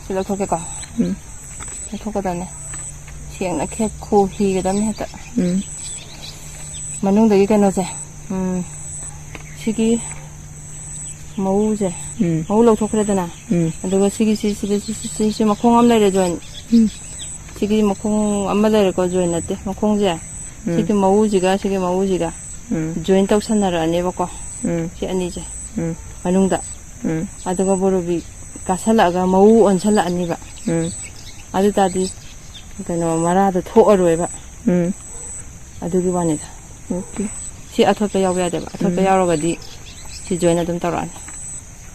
ꯁꯤ ꯂꯧꯊꯣꯛꯀꯦꯀꯣ꯫ ꯎꯝ꯫ ꯂꯧꯊꯣꯛꯀꯗꯕꯅꯦ꯫ ꯁꯦꯡꯅ ꯈꯦꯠ ꯈꯣ ꯍꯤꯒꯗꯕꯅꯦ ꯍꯦꯛꯇ꯫ ꯎꯝ꯫ ꯃꯅꯨꯡꯗꯒꯤ ꯀꯩꯅꯣꯁꯦ, ꯎꯝ, ꯁꯤꯒꯤ ꯃꯎꯁꯦ, ꯎꯝ꯫ ꯃꯎ ꯂꯧꯊꯣꯛꯈ꯭ꯔꯦꯗꯅ, ꯎꯝ꯫ ꯑꯗꯨꯒ ꯁꯤꯒꯤ ꯁꯤ, ꯁꯤꯗ ꯁꯤ, ꯁꯤ, ꯁꯤ, ꯁꯤ ꯃꯈꯣꯡ ꯑꯃ ꯂꯩꯔꯦ, joint꯫ ꯎꯝ꯫ ꯁꯤꯒꯤ ꯃꯈꯣꯡ ꯑꯃ ꯂꯩꯔꯦꯀꯣ, joint ꯅꯠꯇꯦ, ꯃꯈꯣꯡꯁꯦ꯫ ꯎꯝ꯫ ꯁꯤꯒꯤ ꯃꯎꯁꯤꯒ ꯁꯤꯒꯤ ꯃꯎꯁꯤꯒ ꯎꯝ꯫ Joint ꯇꯧꯁꯟꯅꯔꯛꯑꯅꯦꯕꯀꯣ꯫ ꯎꯝ꯫ ꯁꯤ ꯑꯅꯤꯁꯦ ꯎꯝ꯫ ꯃꯅꯨꯡꯗ꯫ ꯎꯝ꯫ ꯑꯗꯨꯒ ꯕꯣꯔꯣꯕꯤ ꯀꯥꯁꯜꯂꯛꯑꯒ ꯃꯎ ꯑꯣꯟꯁꯜꯂꯛꯑꯅꯤꯕ꯫ ꯎꯝ꯫ ꯑꯗꯨ ꯇꯥꯔꯗꯤ ꯀꯩꯅꯣ, ꯃꯔꯥꯗꯣ ꯊꯣꯛꯑꯔꯣꯏꯕ꯫ ꯎꯝ꯫ ꯑꯗꯨꯒꯤ ꯋꯥꯅꯤꯗ꯫ OK꯫ ꯁꯤ ꯑꯊꯣꯠꯄ ꯌꯥꯎꯕ ꯌꯥꯗꯦꯕ꯫ ꯑꯊꯣꯠꯄ ꯎꯝ꯫ ꯌꯥꯎꯔꯒꯗꯤ ꯁꯤ joint ꯑꯗꯨꯝ ꯇꯧꯔꯛꯑꯅꯤ꯫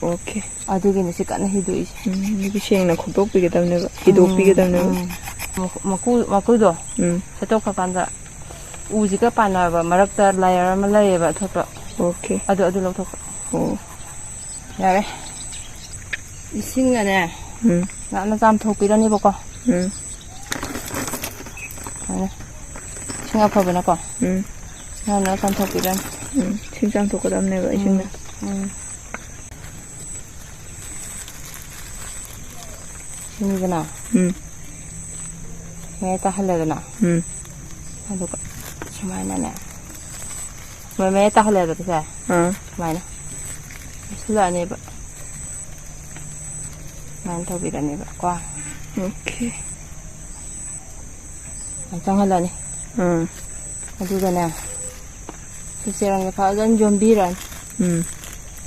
OK꯫ ꯑꯗꯨꯒꯤꯅꯤ ꯁꯤ ꯀꯟꯅ ꯍꯤꯗꯣꯛꯏꯁꯦ꯫ ꯎꯝ, ꯑꯗꯨꯗꯤ ꯁꯦꯡꯅ ꯈꯣꯛꯇꯣꯛꯄꯤꯒꯗꯕꯅꯦꯕ, ꯍꯤꯗꯣꯛꯄꯤꯒꯗꯕꯅꯦꯕ꯫ ꯎꯝ, ꯎꯝ꯫ ꯃꯀꯨ-, ꯃꯀꯨ-, ꯃꯀꯨꯗꯣ ꯎꯝ꯫ ꯁꯦꯠꯇꯣꯛꯈ꯭ꯔꯀꯥꯟꯗ ꯎꯁꯤꯒ ꯄꯥꯟꯅꯕ ꯃꯔꯛꯇ layer ꯑꯃ ꯂꯩꯌꯦꯕ ꯑꯊꯣꯠꯄ꯫ OK꯫ ꯑꯗꯨ, ꯑꯗꯨ ꯂꯧꯊꯣꯛꯄ꯫ ꯑꯣ꯫ ꯌꯥꯔꯦ꯫ ꯏꯁꯤꯡꯅꯅꯦ, ꯎꯝ꯫ ꯅꯥꯟꯅ ꯆꯥꯝꯊꯣꯛꯄꯤꯔꯅꯤꯕꯀꯣ꯫ ꯎꯝ꯫ ꯁꯨꯃꯥꯏꯅ꯫ ꯏꯁꯤꯡ ꯑꯐꯕꯅꯀꯣ꯫ ꯎꯝ꯫ ꯅꯥꯟꯅ ꯆꯥꯝꯊꯣꯛꯄꯤꯔꯅꯤ꯫ ꯎꯝ꯫ ꯏꯁꯤꯡ ꯆꯥꯝꯊꯣꯛꯀꯗꯕꯅꯦꯕ ꯏꯁꯤꯡꯅ꯫ ꯎꯝ꯫ ꯎꯝ꯫ ꯁꯤꯅꯤꯗꯅ꯫ ꯎꯝ꯫ ꯃꯌꯥꯏ ꯇꯥꯍꯜꯂꯦꯗꯅ꯫ ꯎꯝ꯫ ꯑꯗꯨꯒ ꯁꯨꯃꯥꯏꯅꯅꯦ꯫ ꯁꯨꯃꯥꯏ ꯃꯌꯥꯏ ꯇꯥꯍꯜꯂꯦꯗꯅ ꯁꯦ꯫ ꯑꯥ꯫ ꯁꯨꯃꯥꯏꯅ꯫ ꯄꯤꯁꯤꯜꯂꯛꯑꯅꯦꯕ꯫ ꯁꯨꯃꯥꯏꯅ ꯇꯧꯕꯤꯔꯅꯦꯕ ꯀꯣ꯫ OK꯫ ꯁꯨꯃꯥꯏꯅ ꯆꯪꯍꯜꯂꯅꯤ꯫ ꯑꯥ꯫ ꯑꯗꯨꯒꯅꯦ꯫ ꯁꯤ ꯆꯦꯔꯪꯁꯦ ꯐꯖꯅ ꯌꯣꯝꯕꯤꯔꯅꯤ꯫ ꯎꯝ꯫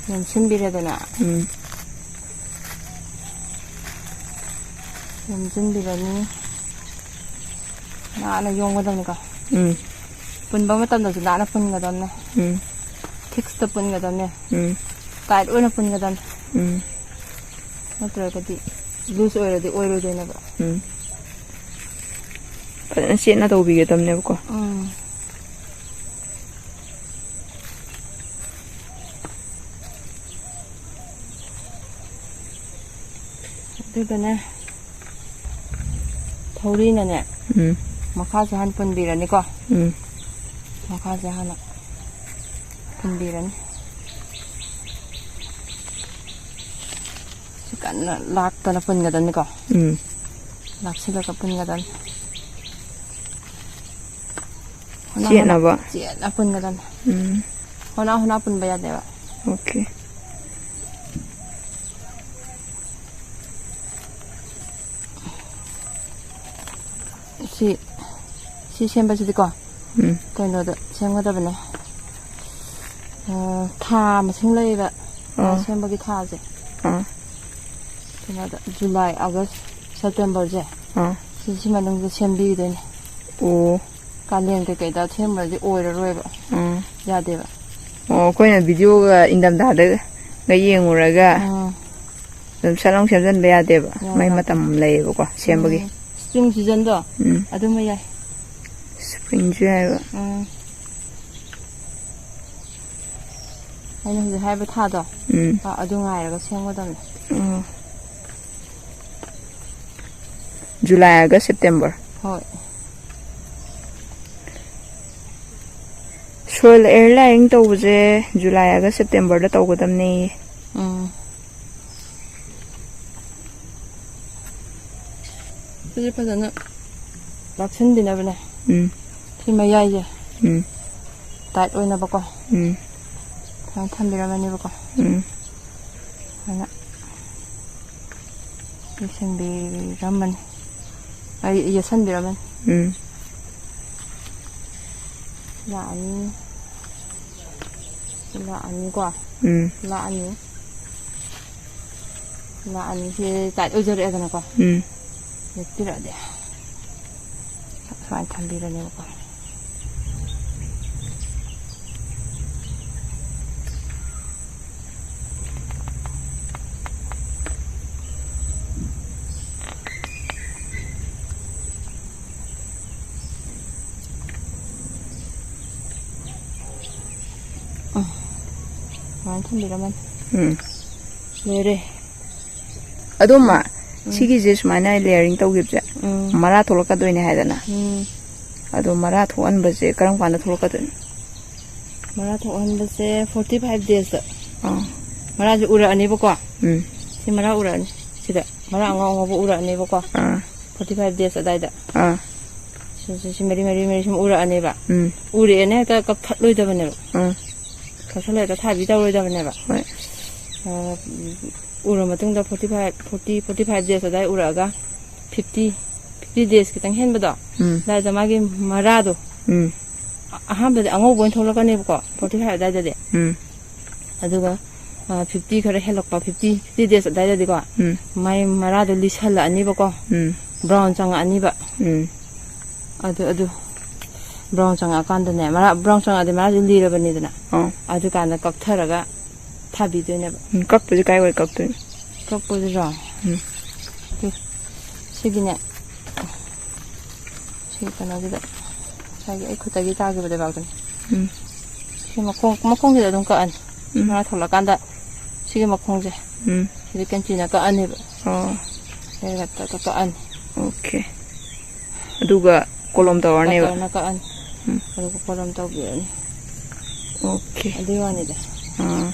ꯌꯣꯝꯁꯤꯟꯕꯤꯔꯦꯗꯅ꯫ ꯎꯝ꯫ ꯌꯣꯝꯁꯤꯟꯕꯤꯔꯅꯤ꯫ ꯅꯥꯟꯅ ꯌꯣꯝꯒꯗꯕꯅꯤꯀꯣ꯫ ꯎꯝ꯫ ꯄꯨꯟꯕ ꯃꯇꯝꯗꯁꯨ ꯅꯥꯟꯅ ꯄꯨꯟꯒꯗꯕꯅꯦ꯫ ꯎꯝ꯫ Fix ꯇ ꯄꯨꯟꯒꯗꯕꯅꯦ꯫ ꯎꯝ꯫ Tight ꯑꯣꯏꯅ ꯄꯨꯟꯒꯗꯕꯅꯦ꯫ ꯎꯝ꯫ ꯅꯠꯇ꯭ꯔꯒꯗꯤ ꯂꯨꯖ ꯑꯣꯏꯔꯗꯤ ꯑꯣꯏꯔꯣꯏꯗꯣꯏꯅꯦꯕ꯫ ꯎꯝ꯫ ꯐꯖꯅ ꯆꯦꯠꯅ ꯇꯧꯕꯤꯒꯗꯕꯅꯦꯕꯀꯣ꯫ ꯎꯝ꯫ ꯑꯗꯨꯒꯅꯦ, ꯊꯧꯔꯤꯅꯅꯦ, ꯎꯝ꯫ ꯃꯈꯥꯁꯦ ꯍꯥꯟꯅ ꯄꯨꯟꯕꯤꯔꯅꯤꯀꯣ꯫ ꯎꯝ꯫ ꯃꯈꯥꯁꯦ ꯍꯥꯟꯅ ꯄꯨꯟꯕꯤꯔꯅꯤ꯫ ꯁꯤ ꯀꯟꯅ ꯂꯥꯛꯇꯅ ꯄꯨꯟꯒꯗꯕꯅꯤꯀꯣ꯫ ꯎꯝ꯫ ꯂꯥꯛꯁꯤꯜꯂꯒ ꯄꯨꯟꯒꯗꯕꯅꯤ꯫ ꯍꯣꯅ, ꯍꯣꯅ꯫ ꯆꯦꯠꯅꯕ꯫ ꯆꯦꯠꯅ ꯄꯨꯟꯒꯗꯕꯅꯤ꯫ ꯎꯝ꯫ ꯍꯣꯅ, ꯍꯣꯅ ꯄꯨꯟꯕ ꯌꯥꯗꯦꯕ꯫ ꯑꯣꯀꯦ꯫ ꯁꯤ, ꯁꯤ ꯁꯦꯝꯕꯁꯤꯗꯤꯀꯣ, ꯎꯝ꯫ ꯀꯩꯅꯣꯗ ꯁꯦꯝꯒꯗꯕꯅꯦ꯫ ꯑ, ꯊꯥ ꯃꯁꯤꯡ ꯂꯩꯌꯦꯕ, ꯊꯥ ꯑꯥ꯫ ꯁꯦꯝꯕꯒꯤ ꯊꯥꯁꯦ꯫ ꯑꯥ꯫ ꯀꯩꯅꯣꯗ, ꯖꯨꯂꯥꯏ, ꯑꯥꯒꯁ, ꯁꯦꯞꯇꯦꯝꯕꯔꯁꯦ, ꯑꯥ꯫ ꯁꯤ, ꯁꯤ ꯃꯅꯨꯡꯗ ꯁꯦꯝꯕꯤꯗꯣꯏꯅꯦ꯫ ꯑꯣ꯫ ꯀꯥꯂꯦꯟ ꯀꯩꯀꯩꯗ ꯑꯁꯦꯡꯕꯗꯤ ꯑꯣꯏꯔꯔꯣꯏꯕ꯫ ꯎꯝ꯫ ꯌꯥꯗꯦꯕ꯫ ꯑꯣ, ꯑꯩꯈꯣꯏꯅ ꯚꯤꯗꯤꯑꯣꯒ ꯏꯪꯊꯝꯊꯥꯗꯒ ꯌꯦꯡꯉꯨꯔꯒ ꯎꯝ꯫ ꯑꯗꯨꯝ ꯁꯠ ꯂꯥꯎ ꯁꯦꯝꯖꯤꯟꯕ ꯌꯥꯗꯦꯕ꯫ ꯌꯥꯏ, ꯃꯥꯏ ꯌꯥꯏ꯫ ꯃꯇꯝ ꯂꯩꯌꯦꯕꯀꯣ ꯁꯦꯝꯕꯒꯤ꯫ ꯎꯝ꯫ Spring seasonꯗꯣ ꯎꯝ꯫ ꯑꯗꯨꯃ ꯌꯥꯏ꯫ Springꯁꯨ ꯌꯥꯏꯕ꯫ ꯎꯝ꯫ ꯑꯩꯅ ꯍꯧꯖꯤꯛ ꯍꯥꯏꯕ ꯊꯥꯗꯣ, ꯎꯝ꯫ ꯑ-, ꯑꯗꯨ ꯉꯥꯏꯔꯒ ꯁꯦꯝꯒꯗꯕꯅꯦ꯫ ꯎꯝ꯫ ꯖꯨꯂꯥꯏ, ꯑꯥꯒꯁ, ꯁꯦꯞꯇꯦꯝꯕꯔ꯫ ꯍꯣꯏ꯫ Soil air layering ꯇꯧꯕꯁꯦ ꯖꯨꯂꯥꯏ, ꯑꯥꯒꯁ, ꯁꯦꯞꯇꯦꯝꯕꯔꯗ ꯇꯧꯒꯗꯕꯅꯦꯌꯦ꯫ ꯎꯝ꯫ ꯁꯤꯁꯦ ꯐꯖꯅ ꯂꯥꯛꯁꯤꯟꯕꯤꯅꯕꯅꯦ꯫ ꯎꯝ꯫ ꯁꯤ ꯃꯌꯥꯏꯁꯦ ꯎꯝ꯫ Tight ꯑꯣꯏꯅꯕꯀꯣ꯫ ꯎꯝ꯫ ꯁꯨꯃꯥꯏꯅ ꯊꯝꯕꯤꯔꯝꯃꯅꯦꯕꯀꯣ꯫ ꯎꯝ꯫ ꯁꯨꯃꯥꯏꯅ ꯌꯦꯁꯤꯟꯕꯤꯔꯝꯃꯅꯤ꯫ ꯑꯩ ꯌꯦꯁꯟꯕꯤꯔꯝꯃꯅꯤ꯫ ꯎꯝ꯫ ꯂꯥꯛꯑꯅꯤ꯫ ꯂꯥꯛꯑꯅꯤꯀꯣ꯫ ꯎꯝ꯫ ꯂꯥꯛꯑꯅꯤ꯫ ꯂꯥꯛꯑꯅꯤ꯫ ꯁꯤ tight ꯑꯣꯏꯖꯔꯛꯑꯦꯗꯅꯀꯣ꯫ ꯎꯝ꯫ ꯌꯦꯠꯄꯤꯔꯛꯑꯗꯤ ꯁꯨꯃꯥꯏꯅ ꯊꯝꯕꯤꯔꯅꯦꯕꯀꯣ꯫ ꯊꯝꯕꯤꯔꯝꯃꯅꯤ꯫ ꯎꯝ꯫ ꯂꯣꯏꯔꯦ꯫ ꯑꯗꯣ ꯃꯥ, ꯎꯝ꯫ ꯁꯤꯒꯤꯁꯦ ꯁꯨꯃꯥꯏꯅ layering ꯇꯧꯈꯤꯕꯁꯦ, ꯎꯝ꯫ ꯃꯔꯥ ꯊꯣꯛꯂꯛꯀꯗꯣꯏꯅꯦ ꯍꯥꯏꯗꯅ꯫ ꯎꯝ꯫ ꯑꯗꯣ ꯃꯔꯥ ꯊꯣꯛꯍꯟꯕꯁꯦ ꯀꯔꯝ ꯀꯥꯟꯗ ꯊꯣꯛꯂꯛꯀꯗꯣꯏꯅꯣ? ꯃꯔꯥ ꯊꯣꯛꯍꯟꯕꯁꯦ forty five days ꯇ꯫ ꯑꯥ꯫ ꯃꯔꯥꯁꯦ ꯎꯔꯛꯑꯅꯦꯕꯀꯣ꯫ ꯎꯝ꯫ ꯁꯤ ꯃꯔꯥ ꯎꯔꯛꯑꯅꯤ꯫ ꯁꯤꯗ ꯃꯔꯥ ꯑꯉꯧ ꯑꯉꯧꯕ ꯎꯔꯛꯑꯅꯦꯕꯀꯣ꯫ ꯑꯥ꯫ Forty five days ꯑꯗꯥꯏꯗ꯫ ꯑꯥ꯫ ꯁꯤ, ꯁꯤ, ꯁꯤ ꯃꯔꯤ, ꯃꯔꯤ, ꯃꯔꯤ ꯁꯨꯝ ꯎꯔꯛꯑꯅꯦꯕ꯫ ꯎꯝ꯫ ꯎꯔꯛꯑꯦꯅ ꯍꯦꯛꯇ ꯀꯛꯊꯠꯂꯣꯏꯗꯕꯅꯦꯕ꯫ ꯎꯝ꯫ ꯀꯛꯊꯠꯂ ꯍꯦꯛꯇ ꯊꯥꯕꯤ ꯇꯧꯔꯣꯏꯗꯕꯅꯦꯕ꯫ ꯍꯣꯏ꯫ ꯑ, ꯎꯔ ꯃꯇꯨꯡꯗ forty five, forty, forty five days ꯑꯗꯥꯏ ꯎꯔꯛꯑꯒ fifty, fifty days ꯈꯤꯇꯪ ꯍꯦꯟꯕꯗꯣ, ꯎꯝ꯫ ꯑꯗꯥꯏꯗ ꯃꯥꯒꯤ ꯃꯔꯥꯗꯣ, ꯎꯝ꯫ ꯑ-, ꯑꯍꯥꯟꯕꯗꯤ ꯑꯉꯧꯕ ꯑꯣꯏꯅ ꯊꯣꯛꯂꯛꯀꯅꯦꯕꯀꯣ, forty five ꯑꯗꯥꯏꯗꯗꯤ꯫ ꯎꯝ꯫ ꯑꯗꯨꯒ, ꯑ, fifty ꯈꯔ ꯍꯦꯜꯂꯛꯄ, fifty, fifty days ꯑꯗꯥꯏꯗꯗꯤꯀꯣ, ꯎꯝ꯫ ꯃꯥꯏ ꯃꯔꯥꯗꯣ ꯂꯤꯁꯜꯂꯛꯑꯅꯤꯕꯀꯣ, ꯎꯝ꯫ Brown ꯆꯪꯉꯛꯑꯅꯤꯕ꯫ ꯎꯝ꯫ ꯑꯗꯨ, ꯑꯗꯨ brown ꯆꯪꯉꯛꯑꯀꯥꯟꯗꯅꯦ, ꯃꯔꯥ brown ꯆꯪꯉꯛꯑꯗꯤ ꯃꯔꯥꯁꯦ ꯂꯤꯔꯕꯅꯤꯗꯅ, ꯑꯥ꯫ ꯑꯗꯨꯀꯥꯟꯗ ꯀꯛꯊꯔꯒ ꯊꯥꯕꯤꯗꯣꯏꯅꯦꯕ꯫ ꯎꯝ, ꯀꯛꯄꯁꯦ ꯀꯥꯏ ꯋꯥꯏ ꯀꯛꯇꯣꯏꯅꯣ? ꯀꯛꯄꯁꯤꯔꯣ? ꯎꯝ꯫ ꯁꯤ, ꯁꯤꯒꯤꯅꯦ, ꯁꯤ ꯀꯩꯅꯣꯁꯤꯗ, ꯉꯁꯥꯏꯒꯤ ꯑꯩ ꯈꯨꯠꯇꯒꯤ ꯇꯥꯈꯤꯕ ꯂꯩꯕꯥꯛꯇꯨꯅꯤ꯫ ꯎꯝ꯫ ꯁꯤ ꯃꯈꯣꯡ, ꯃꯈꯣꯡꯁꯤꯗ ꯑꯗꯨꯝ ꯀꯛꯑꯅꯤ꯫ ꯎꯝ꯫ ꯃꯔꯥ ꯊꯣꯛꯂꯛꯀꯥꯟꯗ ꯁꯤꯒꯤ ꯃꯈꯣꯡꯁꯦ, ꯎꯝ꯫ ꯁꯤꯗ ꯀꯦꯟꯆꯤꯅ ꯀꯛꯑꯅꯦꯕ꯫ ꯑꯣ꯫ ꯑꯗꯨꯒ ꯇꯛ ꯇꯛ ꯀꯛꯑꯅꯤ꯫ Okay꯫ ꯑꯗꯨꯒ ꯀꯣꯂꯣꯝ ꯇꯧꯔꯅꯦꯕ? ꯀꯇꯔꯅ ꯀꯛꯑꯅꯤ꯫ ꯎꯝ꯫ ꯑꯗꯨꯒ ꯀꯣꯂꯣꯝ ꯇꯧꯕꯤꯔꯅꯤ꯫ Okay꯫ ꯑꯗꯨꯒꯤ ꯋꯥꯅꯤꯗ꯫ ꯑꯥ꯫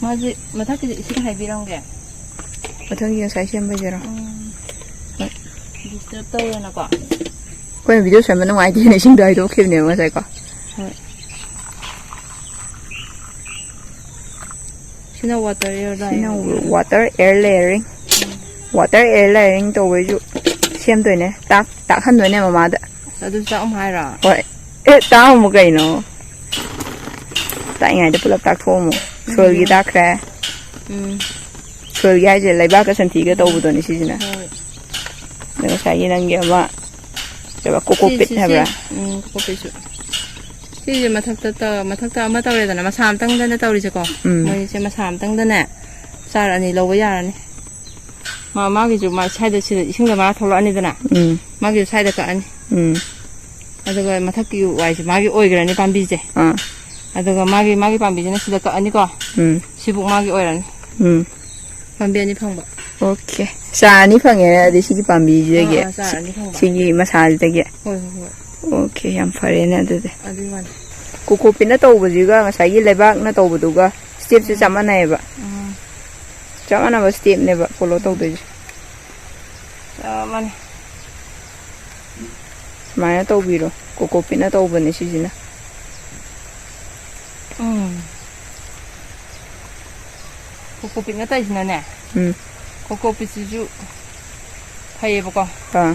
ꯃꯥꯁꯦ ꯃꯊꯛꯀꯤꯗꯤ ꯏꯁꯤꯡ ꯍꯩꯕꯤꯔꯝꯒꯦ꯫ ꯃꯊꯪꯒꯤ ꯉꯁꯥꯏ ꯁꯦꯝꯕꯩꯗꯨꯔꯣ? ꯎꯝ꯫ ꯍꯣꯏ꯫ Disturb ꯇꯧꯔꯦꯅꯀꯣ꯫ ꯑꯩꯈꯣꯏꯅ video ꯁꯦꯝꯕ ꯅꯨꯡꯉꯥꯏꯇꯦꯅ ꯏꯁꯤꯡꯗꯣ ꯍꯩꯗꯣꯛꯈꯤꯕꯅꯦꯕ ꯉꯁꯥꯏꯀꯣ꯫ ꯍꯣꯏ꯫ ꯁꯤꯅ water air ꯁꯤꯅ layering꯫ Water air layering꯫ Water air layering ꯇꯧꯕꯩꯁꯨ ꯁꯦꯝꯗꯣꯏꯅꯦ꯫ ꯇꯥꯛ-, ꯇꯥꯛꯍꯟꯗꯣꯏꯅꯦ ꯃꯃꯥꯗ꯫ ꯑꯗꯨꯁꯨ ꯇꯥꯛꯑꯝꯃꯣ ꯍꯥꯏꯔꯣ? ꯍꯣꯏ꯫ ꯑꯦ, ꯇꯥꯛꯑꯝꯃꯣ ꯀꯩꯅꯣ꯫ ꯇꯥꯛꯏꯉꯩꯗ ꯄꯨꯂꯞ ꯇꯥꯛꯊꯣꯛꯑꯝꯃꯣ꯫ ꯎꯝ꯫ Soil ꯒꯤ ꯇꯥꯛꯈ꯭ꯔꯦ꯫ ꯎꯝ꯫ Soil ꯒꯤ ꯍꯥꯏꯁꯦ ꯂꯩꯕꯥꯛꯀ ꯁꯟꯊꯤꯒ ꯇꯧꯕꯗꯨꯅꯦ ꯁꯤꯁꯤꯅ꯫ ꯍꯣꯏ꯫ ꯑꯗ ꯉꯁꯥꯏꯒꯤ ꯅꯪꯒꯤ ꯑꯃ, ꯀꯩꯕ, coco ꯁꯤ, pit ꯁꯤ, ꯁꯤ꯫ ꯍꯥꯏꯕ꯭ꯔꯥ? ꯎꯝ, coco pit ꯁꯨ꯫ ꯁꯤꯁꯦ ꯃꯊꯛꯇ ꯇ-, ꯃꯊꯛꯇ ꯑꯃ ꯇꯧꯔꯦꯗꯅ, ꯃꯁꯥ ꯑꯝꯇꯪꯗꯅꯦ ꯇꯧꯔꯤꯁꯦꯀꯣ꯫ ꯎꯝ꯫ ꯃꯣꯏꯁꯦ ꯃꯁꯥ ꯑꯝꯇꯪꯗꯅꯦ ꯆꯥꯔ ꯑꯅꯤ ꯂꯧꯕ ꯌꯥꯔꯅꯤ꯫ ꯃꯥ-, ꯃꯥꯒꯤꯁꯨ ꯃꯥ ꯁ꯭ꯋꯥꯏꯗ, ꯁꯤꯗ ꯏꯁꯤꯡꯗ ꯃꯥ ꯊꯣꯛꯂꯛꯑꯅꯤꯗꯅ꯫ ꯎꯝ꯫ ꯃꯥꯒꯤꯁꯨ ꯁ꯭ꯋꯥꯏꯗ ꯀꯛꯑꯅꯤ꯫ ꯎꯝ꯫ ꯑꯗꯨꯒ ꯃꯊꯛꯀꯤ ꯋꯥꯏꯁꯦ ꯃꯥꯒꯤ ꯑꯣꯏꯈ꯭ꯔꯅꯤ ꯄꯥꯝꯕꯤꯁꯦ꯫ ꯑꯥ꯫ ꯑꯗꯨꯒ ꯃꯥꯒꯤ, ꯃꯥꯒꯤ ꯄꯥꯝꯕꯤꯁꯤꯅ ꯁꯤꯗ ꯀꯛꯑꯅꯤꯀꯣ꯫ ꯎꯝ꯫ ꯁꯤꯕꯨꯛ ꯃꯥꯒꯤ ꯑꯣꯏꯔꯅꯤ꯫ ꯎꯝ꯫ ꯄꯥꯝꯕꯤ ꯑꯅꯤ ꯐꯪꯕ꯫ ꯑꯣꯀꯦ꯫ ꯆꯥꯔ ꯑꯅꯤ ꯐꯪꯉꯦ ꯑꯗꯩ ꯁꯤꯒꯤ ꯄꯥꯝꯕꯤꯁꯤꯗꯒꯤ꯫ ꯑꯥ, ꯑꯥ, ꯆꯥꯔ ꯑꯅꯤ ꯐꯪꯕ꯫ ꯁꯤꯒꯤ ꯃꯁꯥꯁꯤꯗꯒꯤ꯫ ꯍꯣꯏ, ꯍꯣꯏ, ꯍꯣꯏ꯫ ꯑꯣꯀꯦ, ꯌꯥꯝ ꯐꯔꯦꯅꯦ ꯑꯗꯨꯗꯤ꯫ ꯑꯗꯨꯒꯤ ꯋꯥꯅꯤ꯫ ꯀꯣꯀꯣ ꯄꯤꯠꯅ ꯇꯧꯕꯁꯤꯒ ꯉꯁꯥꯏꯒꯤ ꯂꯩꯕꯥꯛꯅ ꯇꯧꯕꯗꯨꯒ ꯁ꯭ꯇꯦꯞꯁꯦ ꯆꯞ ꯃꯥꯟꯅꯩꯌꯦꯕ꯫ ꯎꯝ꯫ ꯆꯞ ꯃꯥꯟꯅꯕ ꯁ꯭ꯇꯦꯞꯅꯦꯕ ꯐꯣꯂꯣ ꯇꯧꯗꯣꯏꯁꯦ꯫ ꯆꯞ ꯃꯥꯟꯅꯩ꯫ ꯁꯨꯃꯥꯏꯅ ꯇꯧꯕꯤꯔꯣ꯫ ꯀꯣꯀꯣ ꯄꯤꯠꯅ ꯇꯧꯕꯅꯦ ꯁꯤꯁꯤꯅ꯫ ꯎꯝ꯫ ꯀꯣꯀꯣ ꯄꯤꯠꯅ ꯇꯧꯔꯤꯁꯤꯅꯅꯦ꯫ ꯎꯝ꯫ ꯀꯣꯀꯣ ꯄꯤꯠꯁꯤꯁꯨ ꯐꯩꯌꯦꯕꯀꯣ꯫ ꯑꯥ꯫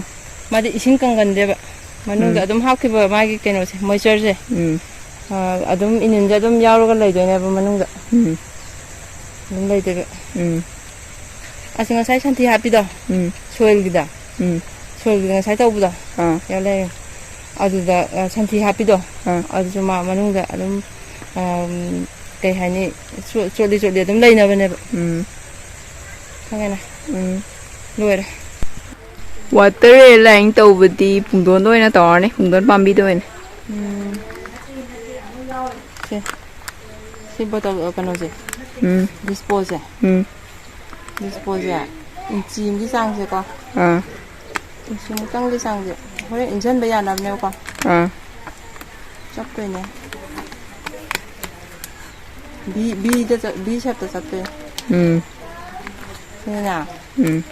ꯃꯥꯗꯤ ꯏꯁꯤꯡ ꯀꯪꯒꯟꯗꯦꯕ꯫ ꯃꯅꯨꯡꯗ ꯎꯝ꯫ ꯑꯗꯨꯝ ꯍꯥꯞꯈꯤꯕ ꯃꯥꯒꯤ ꯀꯩꯅꯣꯁꯦ, ꯃꯣꯏꯆꯔꯁꯦ꯫ ꯎꯝ꯫ ꯑ, ꯑꯗꯨꯝ ꯏꯅꯤꯟꯁꯦ ꯑꯗꯨꯝ ꯌꯥꯎꯔꯒ ꯂꯩꯗꯣꯏꯅꯦꯕ ꯃꯅꯨꯡꯗ꯫ ꯎꯝ꯫ ꯑꯗꯨꯝ ꯂꯩꯗꯣꯏꯕ꯫ ꯎꯝ꯫ ꯑꯁ, ꯉꯁꯥꯏ ꯁꯟꯊꯤ ꯍꯥꯞꯄꯤꯗꯣ꯫ ꯎꯝ꯫ ꯁꯣꯏꯜꯒꯤꯗ꯫ ꯎꯝ꯫ ꯁꯣꯏꯜꯒꯤꯗ ꯉꯁꯥꯏ ꯇꯧꯕꯗꯣ꯫ ꯑꯥ꯫ ꯌꯥꯎ ꯂꯩꯔꯦ꯫ ꯑꯗꯨꯗ, ꯑ, ꯁꯟꯊꯤ ꯍꯥꯞꯄꯤꯗꯣ꯫ ꯑꯥ꯫ ꯑꯗꯨꯁꯨ ꯃꯥ ꯃꯅꯨꯡꯗ ꯑꯗꯨꯝ, ꯑꯝ, ꯀꯩ ꯍꯥꯏꯅꯤ, ꯆꯣ-, ꯆꯣꯠꯂꯤ ꯆꯣꯠꯂꯤ ꯑꯗꯨꯝ ꯂꯩꯅꯕꯅꯦꯕ꯫ ꯎꯝ꯫ ꯈꯪꯉꯦꯅ? ꯎꯝ꯫ ꯂꯣꯏꯔꯦ꯫ ꯋꯥꯇꯔ ꯂꯥꯏꯟ ꯇꯧꯕꯗꯤ ꯄꯨꯡꯗꯣꯟꯗ ꯑꯣꯏꯅ ꯇꯧꯔꯅꯤ, ꯄꯨꯡꯗꯣꯟ ꯄꯥꯝꯕꯤꯗ ꯑꯣꯏꯅ꯫ ꯎꯝ꯫ ꯁꯦ꯫ ꯁꯤ ꯕꯣꯇꯜ, ꯑ, ꯀꯩꯅꯣꯁꯦ꯫ ꯎꯝ꯫ ꯗꯤꯁꯄꯣꯁꯦ꯫ ꯎꯝ꯫ ꯗꯤꯁꯄꯣꯁꯦ ꯏꯟꯆꯤ ꯑꯃꯒꯤ ꯆꯥꯡꯁꯦꯀꯣ꯫ ꯑꯥ꯫ ꯏꯟꯆꯤ ꯑꯃꯨꯛꯇꯪꯒꯤ ꯆꯥꯡꯁꯦ꯫ ꯍꯣꯔꯦꯟ ꯏꯟꯁꯤꯟꯕ ꯌꯥꯅꯕꯅꯦꯕꯀꯣ꯫ ꯑꯥ꯫ ꯆꯞꯇꯣꯏꯅꯦ꯫ ꯚꯤ, ꯚꯤꯗ ꯆꯠ-, ꯚꯤ ꯁꯦꯞꯇ ꯆꯠꯇꯣꯏꯅꯦ꯫ ꯎꯝ꯫ ꯁꯤꯅꯅꯦ꯫ ꯎꯝ꯫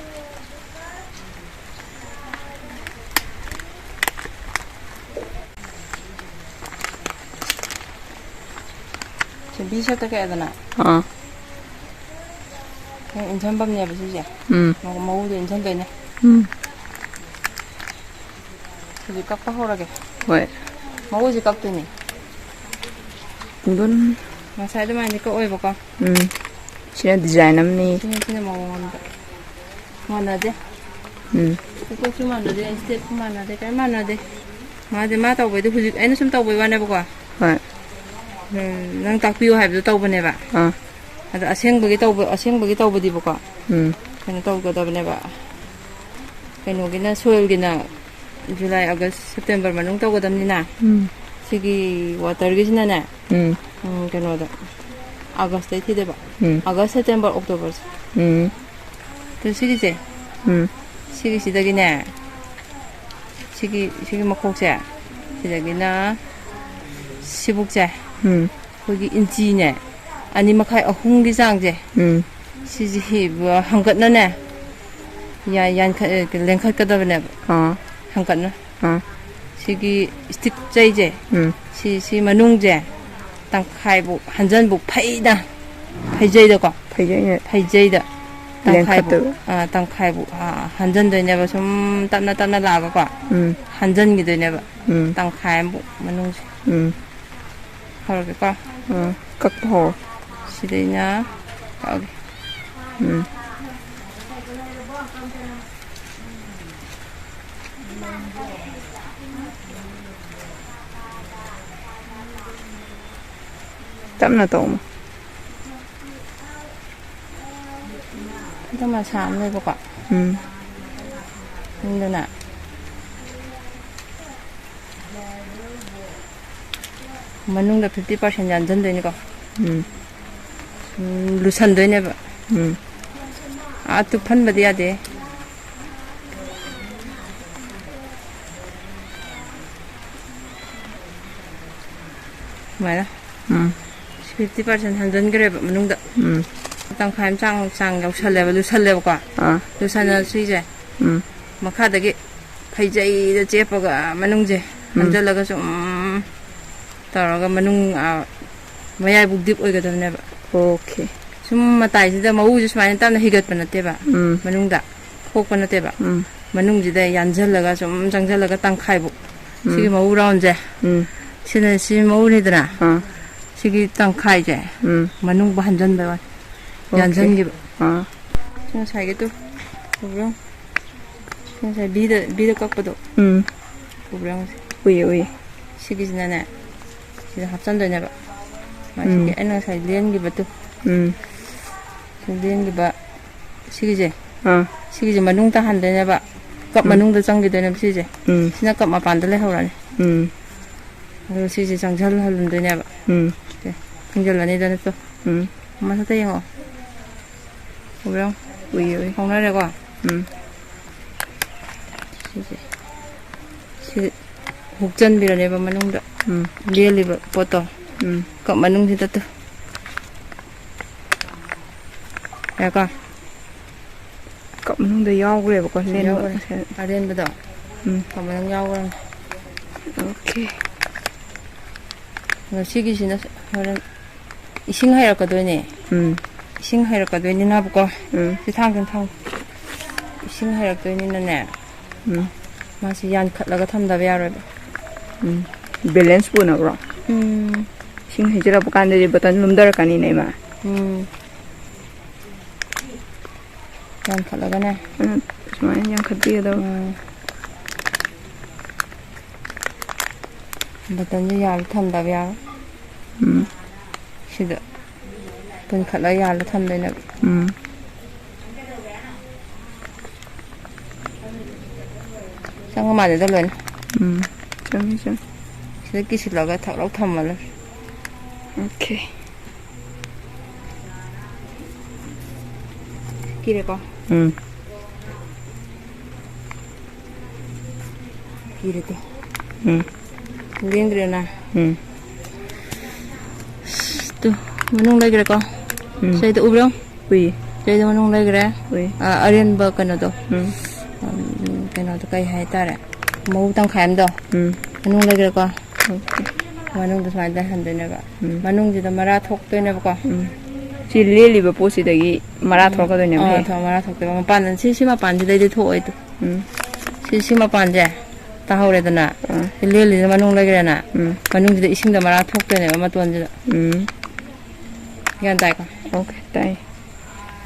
C V ꯁꯦꯞꯇ ꯀꯛꯑꯦꯗꯅ꯫ ꯑꯥ꯫ ꯁꯤ ꯏꯟꯁꯤꯟꯐꯝꯅꯦꯕ ꯁꯤꯁꯦ꯫ ꯎꯝ꯫ ꯃ-, ꯃꯎꯗꯣ ꯏꯟꯁꯤꯟꯗꯣꯏꯅꯦ꯫ ꯎꯝ꯫ ꯍꯧꯖꯤꯛ ꯀꯛꯄ ꯍꯧꯔꯒꯦ꯫ ꯍꯣꯏ꯫ ꯃꯎꯁꯦ ꯀꯛꯇꯣꯏꯅꯦ꯫ ꯄꯨꯡꯗꯣꯟ꯫ ꯉꯁꯥꯏ ꯑꯗꯨꯃꯥꯏꯅ ꯀꯛꯑꯣꯏꯕꯀꯣ꯫ ꯎꯝ꯫ ꯁꯤꯅ ꯗꯤꯖꯥꯏꯟ ꯑꯃꯅꯤ꯫ ꯁꯤꯅ, ꯁꯤꯅ ꯃꯑꯣꯡ ꯑꯃꯗ꯫ ꯃꯥꯟꯅꯗꯦ꯫ ꯎꯝ꯫ ꯀꯣꯛꯁꯨ ꯃꯥꯟꯅꯗꯦ, ꯁ꯭ꯇꯦꯞꯁꯨ ꯃꯥꯟꯅꯗꯦ, ꯀꯔꯤꯝ ꯃꯥꯟꯅꯗꯦ꯫ ꯃꯥꯗꯤ ꯃꯥ ꯇꯧꯕꯩꯗꯤ ꯍꯧꯖꯤꯛ ꯑꯩꯅ ꯁꯨꯝ ꯇꯧꯕꯩ ꯋꯥꯅꯦꯕꯀꯣ꯫ ꯍꯣꯏ꯫ ꯎꯝ, ꯅꯪ ꯇꯥꯛꯄꯤꯌꯨ ꯍꯥꯏꯕꯗꯣ ꯇꯧꯕꯅꯦꯕ꯫ ꯑꯥ꯫ ꯑꯗ ꯑꯁꯦꯡꯕꯒꯤ ꯇꯧꯕ, ꯑꯁꯦꯡꯕꯒꯤ ꯇꯧꯕꯗꯤꯕꯀꯣ꯫ ꯎꯝ꯫ ꯀꯩꯅꯣ ꯇꯧꯒꯗꯕꯅꯦꯕ꯫ ꯀꯩꯅꯣꯒꯤꯅ, ꯁꯣꯏꯜꯒꯤꯅ ꯖꯨꯂꯥꯏ, ꯑꯥꯒꯁ, ꯁꯦꯞꯇꯦꯝꯕꯔ ꯃꯅꯨꯡ ꯇꯧꯒꯗꯕꯅꯤꯅ꯫ ꯎꯝ꯫ ꯁꯤꯒꯤ ꯋꯥꯇꯔꯒꯤꯁꯤꯅꯅꯦ, ꯎꯝ꯫ ꯎꯝ, ꯀꯩꯅꯣꯗ, ꯑꯥꯒꯁꯇꯩ ꯊꯤꯗꯣꯏꯕ꯫ ꯎꯝ꯫ ꯑꯥꯒꯁ, ꯁꯦꯞꯇꯦꯝꯕꯔ, ꯑꯣꯛꯇꯣꯕꯔꯁꯦ꯫ ꯎꯝ꯫ ꯑꯗꯨ ꯁꯤꯒꯤꯁꯦ, ꯎꯝ꯫ ꯁꯤꯒꯤꯁꯤꯗꯒꯤꯅꯦ, ꯁꯤꯒꯤ, ꯁꯤꯒꯤ ꯃꯈꯣꯛꯁꯦ, ꯁꯤꯗꯒꯤꯅ ꯁꯤꯕꯨꯛꯁꯦ, ꯎꯝ꯫ ꯑꯩꯈꯣꯏꯒꯤ ꯏꯟꯆꯤꯅꯦ, ꯑꯅꯤ ꯃꯈꯥꯏ, ꯑꯍꯨꯝꯒꯤ ꯆꯥꯡꯁꯦ, ꯎꯝ꯫ ꯁꯤꯁꯦ ꯍꯤ-, ꯍꯪꯒꯠꯅꯅꯦ, ꯌꯥ-, ꯌꯥꯟꯈꯠ-, ꯂꯦꯡꯈꯠꯀꯗꯕꯅꯦꯕ꯫ ꯑꯥ꯫ ꯍꯪꯒꯠꯅ꯫ ꯑꯥ꯫ ꯁꯤꯒꯤ ꯏꯁꯇꯤꯛ ꯆꯩꯁꯦ, ꯎꯝ꯫ ꯁꯤ, ꯁꯤ ꯃꯅꯨꯡꯁꯦ ꯇꯪꯈꯥꯏꯕꯨ ꯍꯟꯖꯟꯕꯨ ꯐꯩꯗ, ꯐꯩꯖꯩꯗꯀꯣ꯫ ꯐꯩꯖꯩꯅꯦ꯫ ꯐꯩꯖꯩꯗ ꯇꯪꯈꯥꯏꯕꯨ, ꯂꯦꯡꯈꯠꯇꯣꯏꯕ꯫ ꯑꯥ, ꯇꯪꯈꯥꯏꯕꯨ, ꯑꯥ, ꯍꯟꯖꯟꯗꯣꯏꯅꯦꯕ, ꯁꯨꯝ ꯇꯞꯅ ꯇꯞꯅ ꯂꯥꯛꯑꯒꯀꯣ꯫ ꯎꯝ꯫ ꯍꯟꯖꯟꯈꯤꯗꯣꯏꯅꯦꯕ꯫ ꯎꯝ꯫ ꯇꯪꯈꯥꯏ ꯑꯃꯕꯨ ꯃꯅꯨꯡꯁꯦ꯫ ꯎꯝ꯫ ꯍꯧꯔꯒꯦꯀꯣ꯫ ꯎꯝ꯫ ꯀꯛꯄ ꯍꯧꯔꯣ꯫ ꯁꯤꯗꯩꯅ ꯀꯛꯑꯒꯦ꯫ ꯎꯝ꯫ ꯇꯞꯅ ꯇꯧ꯫ ꯑꯗꯨ ꯃꯁꯥ ꯑꯃ ꯂꯩꯕꯀꯣ꯫ ꯎꯝ꯫ ꯑꯗꯨꯅ ꯃꯅꯨꯡꯗ fifty percent ꯌꯥꯟꯁꯤꯟꯗꯣꯏꯅꯤꯀꯣ꯫ ꯎꯝ꯫ ꯎꯝ, ꯂꯨꯁꯟꯗꯣꯏꯅꯦꯕ꯫ ꯎꯝ꯫ ꯑꯥ, ꯇꯨꯞꯍꯟꯕꯗꯤ ꯌꯥꯗꯦ꯫ ꯁꯨꯃꯥꯏꯅ꯫ ꯎꯝ꯫ Fifty percent ꯍꯟꯖꯤꯟꯈ꯭ꯔꯦꯕ ꯃꯅꯨꯡꯗ꯫ ꯎꯝ꯫ ꯇꯪꯈꯥꯏ ꯑꯃ ꯆꯥꯡ, ꯆꯥꯡ ꯌꯧꯁꯜꯂꯦꯕ, ꯂꯨꯁꯜꯂꯦꯕꯀꯣ꯫ ꯑꯥ꯫ ꯂꯨꯁꯜꯂ ꯁꯤꯁꯦ꯫ ꯎꯝ꯫ ꯃꯈꯥꯗꯒꯤ ꯐꯩꯖꯩꯗ ꯆꯦꯞꯄꯒ ꯃꯅꯨꯡꯁꯦ ꯎꯝ꯫ ꯍꯟꯖꯜꯂꯒ ꯁꯨꯝ ꯇꯧꯔꯒ ꯃꯅꯨꯡ, ꯑꯥ, ꯃꯌꯥꯏꯕꯨꯛ deep ꯑꯣꯏꯒꯗꯕꯅꯦꯕ꯫ Okay꯫ ꯁꯨꯝ ꯃꯇꯥꯏꯁꯤꯗ ꯃꯎꯁꯦ ꯁꯨꯃꯥꯏꯅ ꯇꯞꯅ ꯍꯤꯒꯠꯄ ꯅꯠꯇꯦꯕ, ꯎꯝ꯫ ꯃꯅꯨꯡꯗ ꯈꯣꯛꯄ ꯅꯠꯇꯦꯕ꯫ ꯎꯝ꯫ ꯃꯅꯨꯡꯁꯤꯗ ꯌꯥꯟꯁꯤꯜꯂꯒ ꯁꯨꯝ ꯆꯪꯁꯤꯜꯂꯒ ꯇꯪꯈꯥꯏꯕꯨꯛ꯫ ꯎꯝ꯫ ꯁꯤꯒꯤ ꯃꯎ roundꯁꯦ꯫ ꯎꯝ꯫ ꯁꯤꯅ ꯁꯤ ꯃꯎꯅꯤꯗꯅ꯫ ꯑꯥ꯫ ꯁꯤꯒꯤ ꯇꯪꯈꯥꯏꯁꯦ ꯎꯝ꯫ ꯃꯅꯨꯡ ꯍꯟꯖꯟꯕꯩ ꯋꯥꯅꯤ꯫ Okay꯫ ꯌꯥꯟꯁꯤꯟꯈꯤꯕ꯫ ꯑꯥ꯫ ꯁꯤ ꯉꯁꯥꯏꯒꯤ ꯇꯨ, ꯎꯕ꯭ꯔꯥ? ꯁꯤ ꯉꯁꯥꯏ ꯕꯤꯗ, ꯕꯤꯗ ꯀꯛꯄꯗꯣ꯫ ꯎꯝ꯫ ꯎꯕ꯭ꯔꯥ ꯌꯦꯡꯉꯨꯁꯦ꯫ ꯎꯏꯌꯦ, ꯎꯏꯌꯦ꯫ ꯁꯤꯒꯤꯁꯤꯅꯅꯦ, ꯁꯤꯗ ꯍꯥꯞꯆꯟꯗꯣꯏꯅꯦꯕ꯫ ꯃꯥꯏꯁꯤꯒꯤ ꯎꯝ꯫ ꯑꯩꯅ ꯉꯁꯥꯏ ꯂꯦꯟꯈꯤꯕꯗꯨ꯫ ꯎꯝ꯫ ꯁꯤ ꯂꯦꯟꯈꯤꯕ ꯁꯤꯒꯤꯁꯦ꯫ ꯑꯥ꯫ ꯁꯤꯒꯤꯁꯦ ꯃꯅꯨꯡ ꯇꯥꯍꯟꯗꯣꯏꯅꯦꯕ꯫ ꯀꯞ ꯎꯝ꯫ ꯃꯅꯨꯡꯗ ꯆꯪꯈꯤꯗꯣꯏꯅꯦꯕ ꯁꯤꯁꯦ꯫ ꯎꯝ꯫ ꯁꯤꯅ ꯀꯞ ꯃꯄꯥꯟꯗ ꯂꯩꯍꯧꯔꯅꯤ꯫ ꯎꯝ꯫ ꯑꯗꯣ ꯁꯤꯁꯦ ꯆꯪꯁꯤꯜꯍꯜꯂꯝꯗꯣꯏꯅꯦꯕ꯫ ꯎꯝ꯫ ꯁꯦ, ꯊꯤꯡꯖꯤꯜꯂꯅꯤꯗꯅ ꯇꯣ꯫ ꯎꯝ꯫ ꯃꯊꯛꯇ ꯌꯦꯡꯉꯣ꯫ ꯎꯕ꯭ꯔꯥ? ꯎꯏ, ꯎꯏ꯫ ꯐꯥꯎꯅꯔꯦꯀꯣ? ꯎꯝ꯫ ꯁꯤꯁꯦ꯫ ꯁꯤ ꯍꯨꯛꯆꯟꯕꯤꯔꯅꯦꯕ ꯃꯅꯨꯡꯗ꯫ ꯎꯝ꯫ ꯂꯦꯜꯂꯤꯕ ꯄꯣꯠꯇꯣ꯫ ꯎꯝ꯫ ꯀꯞ ꯃꯅꯨꯡꯁꯤꯗ ꯇꯨ꯫ ꯌꯥꯔꯦꯀꯣ? ꯀꯞ ꯃꯅꯨꯡꯗ ꯌꯥꯎꯈ꯭ꯔꯦꯕꯀꯣ, ꯂꯦꯟꯕ ꯌꯥꯎꯈ꯭ꯔꯦ꯫ ꯃꯁꯦꯟ꯫ ꯑꯔꯦꯟꯕꯗꯣ꯫ ꯎꯝ꯫ ꯀꯞ ꯃꯅꯨꯡ ꯌꯥꯎꯈ꯭ꯔꯕꯅꯦ꯫ ꯑꯣꯀꯦ꯫ ꯑꯗꯣ ꯁꯤꯒꯤꯁꯤꯅ ꯍꯣꯔꯦꯟ ꯏꯁꯤꯡ ꯍꯩꯔꯛꯀꯗꯣꯏꯅꯦ꯫ ꯎꯝ꯫ ꯏꯁꯤꯡ ꯍꯩꯔꯛꯀꯗꯣꯏꯅꯤꯅꯕꯀꯣ꯫ ꯎꯝ꯫ ꯁꯤ ꯊꯥꯡ, ꯁꯤ ꯊꯥꯡ꯫ ꯏꯁꯤꯡ ꯍꯩꯔꯛꯇꯣꯏꯅꯤꯅꯅꯦ꯫ ꯎꯝ꯫ ꯃꯥꯁꯤ ꯌꯥꯟꯈꯠꯂꯒ ꯊꯝꯗꯕ ꯌꯥꯔꯣꯏꯕ꯫ ꯎꯝ꯫ ꯕꯦꯂꯦꯟꯁ ꯄꯨꯅꯕ꯭ꯔꯣ? ꯎꯝ꯫ ꯏꯁꯤꯡ ꯍꯩꯖꯤꯜꯂꯛꯄ ꯀꯥꯟꯗꯗꯤ ꯕꯇꯟ ꯂꯨꯝꯊꯔꯛꯀꯅꯤꯅꯦ, ꯏꯃꯥ꯫ ꯎꯝ꯫ ꯌꯥꯟꯈꯠꯂꯒꯅꯦ꯫ ꯎꯝ, ꯁꯨꯃꯥꯏꯅ ꯌꯥꯟꯈꯠꯄꯤꯒꯗꯕ꯫ ꯎꯝ꯫ ꯕꯇꯟꯁꯦ ꯌꯥꯜꯂ ꯊꯝꯗꯕ ꯌꯥꯔꯣꯏ꯫ ꯎꯝ꯫ ꯁꯤꯗ ꯄꯨꯟꯈꯠꯂ ꯌꯥꯜꯂ ꯊꯝꯗꯣꯏꯅꯦꯕ꯫ ꯎꯝ꯫ ꯆꯪꯉ ꯃꯥꯜꯂꯦꯗ ꯂꯣꯏꯅ꯫ ꯎꯝ꯫ ꯆꯪꯉꯤ, ꯆꯪꯉꯤ꯫ ꯁꯤꯗ ꯀꯤꯁꯤꯜꯂꯒ ꯊꯛ ꯂꯥꯎ ꯊꯝꯃ ꯂꯣꯏꯔꯦ꯫ ꯑꯣꯀꯦ꯫ ꯀꯤꯔꯦꯀꯣ? ꯎꯝ꯫ ꯀꯤꯔꯦ ꯇꯨ꯫ ꯎꯝ꯫ ꯂꯦꯡꯗ꯭ꯔꯦꯅ꯫ ꯎꯝ꯫ ꯇꯨ, ꯃꯅꯨꯡ ꯂꯩꯈ꯭ꯔꯦꯀꯣ? ꯎꯝ꯫ ꯁꯤꯗ ꯎꯕ꯭ꯔꯣ? ꯎꯏ꯫ ꯁꯤꯗ ꯃꯅꯨꯡ ꯂꯩꯈ꯭ꯔꯦ꯫ ꯎꯏ꯫ ꯑ, ꯑꯔꯦꯝꯕ ꯀꯩꯅꯣꯗꯣ꯫ ꯎꯝ꯫ ꯎꯝ, ꯀꯩꯅꯣꯗꯣ ꯀꯩ ꯍꯥꯏꯇꯥꯔꯦ? ꯃꯎ ꯇꯪꯈꯥꯏ ꯑꯃꯗꯣ꯫ ꯎꯝ꯫ ꯃꯅꯨꯡ ꯂꯩꯈ꯭ꯔꯦꯀꯣ? ꯑꯣꯀꯦ꯫ ꯃꯅꯨꯡꯗ ꯁꯨꯃꯥꯏꯅ ꯂꯩꯍꯟꯗꯣꯏꯅꯦꯕ꯫ ꯎꯝ꯫ ꯃꯅꯨꯡꯁꯤꯗ ꯃꯔꯥ ꯊꯣꯛꯇꯣꯏꯅꯦꯕꯀꯣ꯫ ꯎꯝ꯫ ꯁꯤ ꯂꯦꯜꯂꯤꯕ ꯄꯣꯠꯁꯤꯗꯒꯤ ꯃꯔꯥ ꯎꯝ꯫ ꯊꯣꯛꯂꯛꯀꯗꯣꯏꯅꯦꯕ ꯑꯥ, ꯍꯦꯛ꯫ ꯊꯣꯛ-, ꯃꯔꯥ ꯊꯣꯛꯇꯣꯏꯕ꯫ ꯃꯄꯥꯟꯗ, ꯁꯤ, ꯁꯤ ꯃꯄꯥꯟꯁꯤꯗꯩꯗꯤ ꯊꯣꯛꯑꯣꯏ ꯇꯨ꯫ ꯎꯝ꯫ ꯁꯤ, ꯁꯤ ꯃꯄꯥꯟꯁꯦ ꯇꯥꯍꯧꯔꯦꯗꯅ꯫ ꯎꯝ꯫ ꯁꯤ ꯂꯦꯜꯂꯤꯁꯤꯅ ꯃꯅꯨꯡ ꯂꯩꯈ꯭ꯔꯦꯅ꯫ ꯎꯝ꯫ ꯃꯅꯨꯡꯁꯤꯗ ꯏꯁꯤꯡꯗ ꯃꯔꯥ ꯊꯣꯛꯇꯣꯏꯅꯦꯕ ꯃꯇꯣꯟꯁꯤꯗ꯫ ꯎꯝ꯫ ꯒ꯭ꯌꯥꯟ ꯇꯥꯏꯀꯣ? ꯑꯣꯀꯦ, ꯇꯥꯏ꯫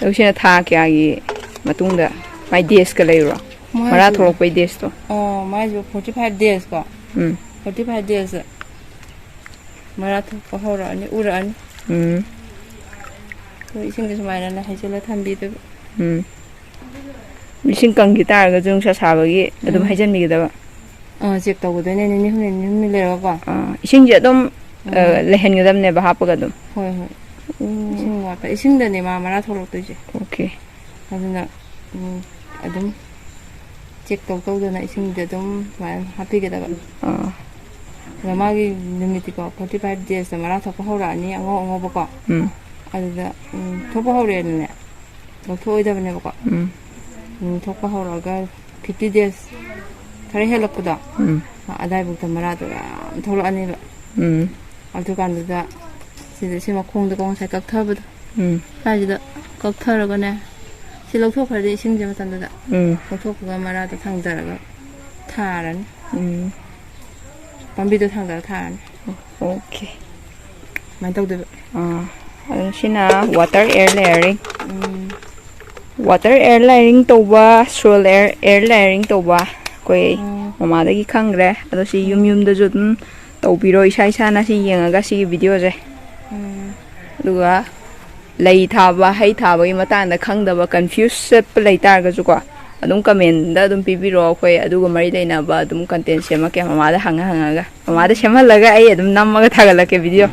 ꯑꯗꯨ ꯁꯤꯅ ꯊꯥ ꯀꯌꯥꯒꯤ ꯃꯇꯨꯡꯗ ꯃꯥꯏ ꯗꯦꯖꯀ ꯂꯩꯕ꯭ꯔꯣ? ꯃꯥꯏꯁꯦ ꯃꯔꯥ ꯊꯣꯛꯂꯛꯄꯩ ꯗꯦꯖꯇꯣ? ꯑꯣ, ꯃꯥꯏꯁꯦ forty five days ꯀꯣ? ꯎꯝ꯫ Forty five days ꯃꯔꯥ ꯊꯣꯛꯄ ꯍꯧꯔꯛꯑꯅꯤ, ꯎꯔꯛꯑꯅꯤ꯫ ꯎꯝ꯫ ꯑꯗꯨ ꯏꯁꯤꯡꯁꯦ ꯁꯨꯃꯥꯏꯅꯅꯦ ꯍꯩꯖꯤꯜꯂ ꯊꯝꯕꯤꯗꯣꯏꯕ꯫ ꯎꯝ꯫ ꯏꯁꯤꯡ ꯀꯪꯈꯤ ꯇꯥꯔꯒꯁꯨ ꯅꯨꯡꯁꯥ ꯁꯥꯕꯒꯤ ꯑꯗꯨꯝ ꯎꯝ꯫ ꯍꯩꯖꯤꯟꯕꯤꯒꯗꯕ꯫ ꯑꯥ, ꯆꯦꯛ ꯇꯧꯒꯗꯣꯏꯅꯦ, ꯅꯤꯅꯤ ꯍꯨꯝꯅꯤ, ꯅꯤꯅꯤ ꯍꯨꯝꯅꯤ ꯂꯩꯔꯒꯀꯣ꯫ ꯑꯥ, ꯏꯁꯤꯡꯁꯦ ꯑꯗꯨꯝ, ꯑ, ꯎꯝ꯫ ꯂꯩꯍꯟꯒꯗꯕꯅꯦꯕ ꯍꯥꯞꯄꯒ ꯑꯗꯨꯝ? ꯍꯣꯏ, ꯍꯣꯏ꯫ ꯎꯝ꯫ ꯏꯁꯤꯡ ꯋꯥꯠꯄ, ꯏꯁꯤꯡꯗꯅꯦ ꯃꯥ ꯃꯔꯥ ꯊꯣꯛꯂꯛꯇꯣꯏꯁꯦ꯫ ꯑꯣꯀꯦ꯫ ꯑꯗꯨꯅ, ꯎꯝ, ꯑꯗꯨꯝ ꯆꯦꯛ ꯇꯧ ꯇꯧꯗꯅ ꯏꯁꯤꯡꯗꯤ ꯑꯗꯨꯝ ꯁꯨꯃꯥꯏꯅ ꯍꯥꯞꯄꯤꯒꯗꯕ꯫ ꯑꯥ꯫ ꯑꯗꯣ ꯃꯥꯒꯤ ꯅꯨꯃꯤꯠꯇꯤꯀꯣ, forty five days ꯇ ꯃꯔꯥ ꯊꯣꯛꯄ ꯍꯧꯔꯛꯑꯅꯤ, ꯑꯉꯧ ꯑꯉꯧꯕꯀꯣ꯫ ꯎꯝ꯫ ꯑꯗꯨꯗ, ꯎꯝ, ꯊꯣꯛꯄ ꯍꯧꯔꯛꯑꯦꯅꯅꯦ, ꯂꯧꯊꯣꯛꯑꯣꯏꯗꯕꯅꯦꯕꯀꯣ꯫ ꯎꯝ꯫ ꯎꯝ, ꯊꯣꯛꯄ ꯍꯧꯔꯛꯑꯒ fifty days ꯈꯔ ꯍꯦꯜꯂꯛꯄꯗꯣ, ꯎꯝ꯫ ꯑꯗꯥꯏꯕꯨꯛꯇ ꯃꯔꯥꯗꯣ ꯌꯥꯝ ꯊꯣꯛꯂꯛꯑꯅꯦꯕ꯫ ꯎꯝ꯫ ꯑꯗꯨꯀꯥꯟꯗꯨꯗ ꯁꯤꯗ ꯁꯤ ꯃꯈꯣꯡꯗꯀꯣ ꯉꯁꯥꯏ ꯀꯛꯊꯕꯗꯣ, ꯎꯝ꯫ ꯁ꯭ꯋꯥꯏꯁꯤꯗ ꯀꯛꯊꯔꯒꯅꯦ, ꯁꯤ ꯂꯧꯊꯣꯛꯈ꯭ꯔꯗꯤ ꯏꯁꯤꯡꯁꯦ ꯃꯇꯝꯗꯨꯗ ꯎꯝ꯫ ꯂꯧꯊꯣꯛꯄꯒ ꯃꯔꯥꯗꯣ ꯊꯥꯡꯗꯔꯒ ꯊꯥꯔꯅꯤ꯫ ꯎꯝ꯫ ꯄꯥꯝꯕꯤꯗꯣ ꯊꯥꯡꯗꯔꯒ ꯊꯥꯔꯅꯤ꯫ ꯑꯣꯀꯦ꯫ ꯁꯨꯃꯥꯏꯅ ꯇꯧꯗꯣꯏꯕ꯫ ꯑꯥ, ꯑꯗꯨ ꯁꯤꯅ water air layering꯫ ꯎꯝ꯫ Water air layering ꯇꯧꯕ, soil air, air layering ꯇꯧꯕ ꯑꯩꯈꯣꯏ ꯎꯝ꯫ ꯃꯃꯥꯗꯒꯤ ꯈꯪꯈ꯭ꯔꯦ꯫ ꯑꯗꯣ ꯁꯤ ꯌꯨꯝ ꯎꯝ꯫ ꯌꯨꯝꯗꯁꯨ ꯑꯗꯨꯝ ꯇꯧꯕꯤꯔꯣ, ꯏꯁꯥ ꯏꯁꯥꯅ ꯁꯤ ꯌꯦꯡꯉꯒ ꯁꯤꯒꯤ video ꯁꯦ꯫ ꯎꯝ꯫ ꯑꯗꯨꯒ ꯂꯩ ꯊꯥꯕ, ꯍꯩ ꯊꯥꯕꯒꯤ ꯃꯇꯥꯡꯗ ꯈꯪꯗꯕ, confuse ꯆꯠꯄ ꯂꯩ ꯇꯥꯔꯒꯁꯨꯀꯣ, ꯑꯗꯨꯝ comment ꯇ ꯑꯗꯨꯝ ꯄꯤꯕꯤꯔꯛꯑꯣ, ꯑꯩꯈꯣꯏ ꯑꯗꯨꯒ ꯃꯔꯤ ꯂꯩꯅꯕ ꯑꯗꯨꯝ content ꯁꯦꯝꯃꯛꯀꯦ, ꯃꯃꯥꯗ ꯍꯪꯉ ꯍꯪꯉꯒ꯫ ꯃꯃꯥꯗ ꯁꯦꯝꯍꯜꯂꯒ ꯑꯩ ꯑꯗꯨꯝ ꯅꯝꯃꯒ ꯊꯥꯒꯠꯂꯛꯀꯦ video꯫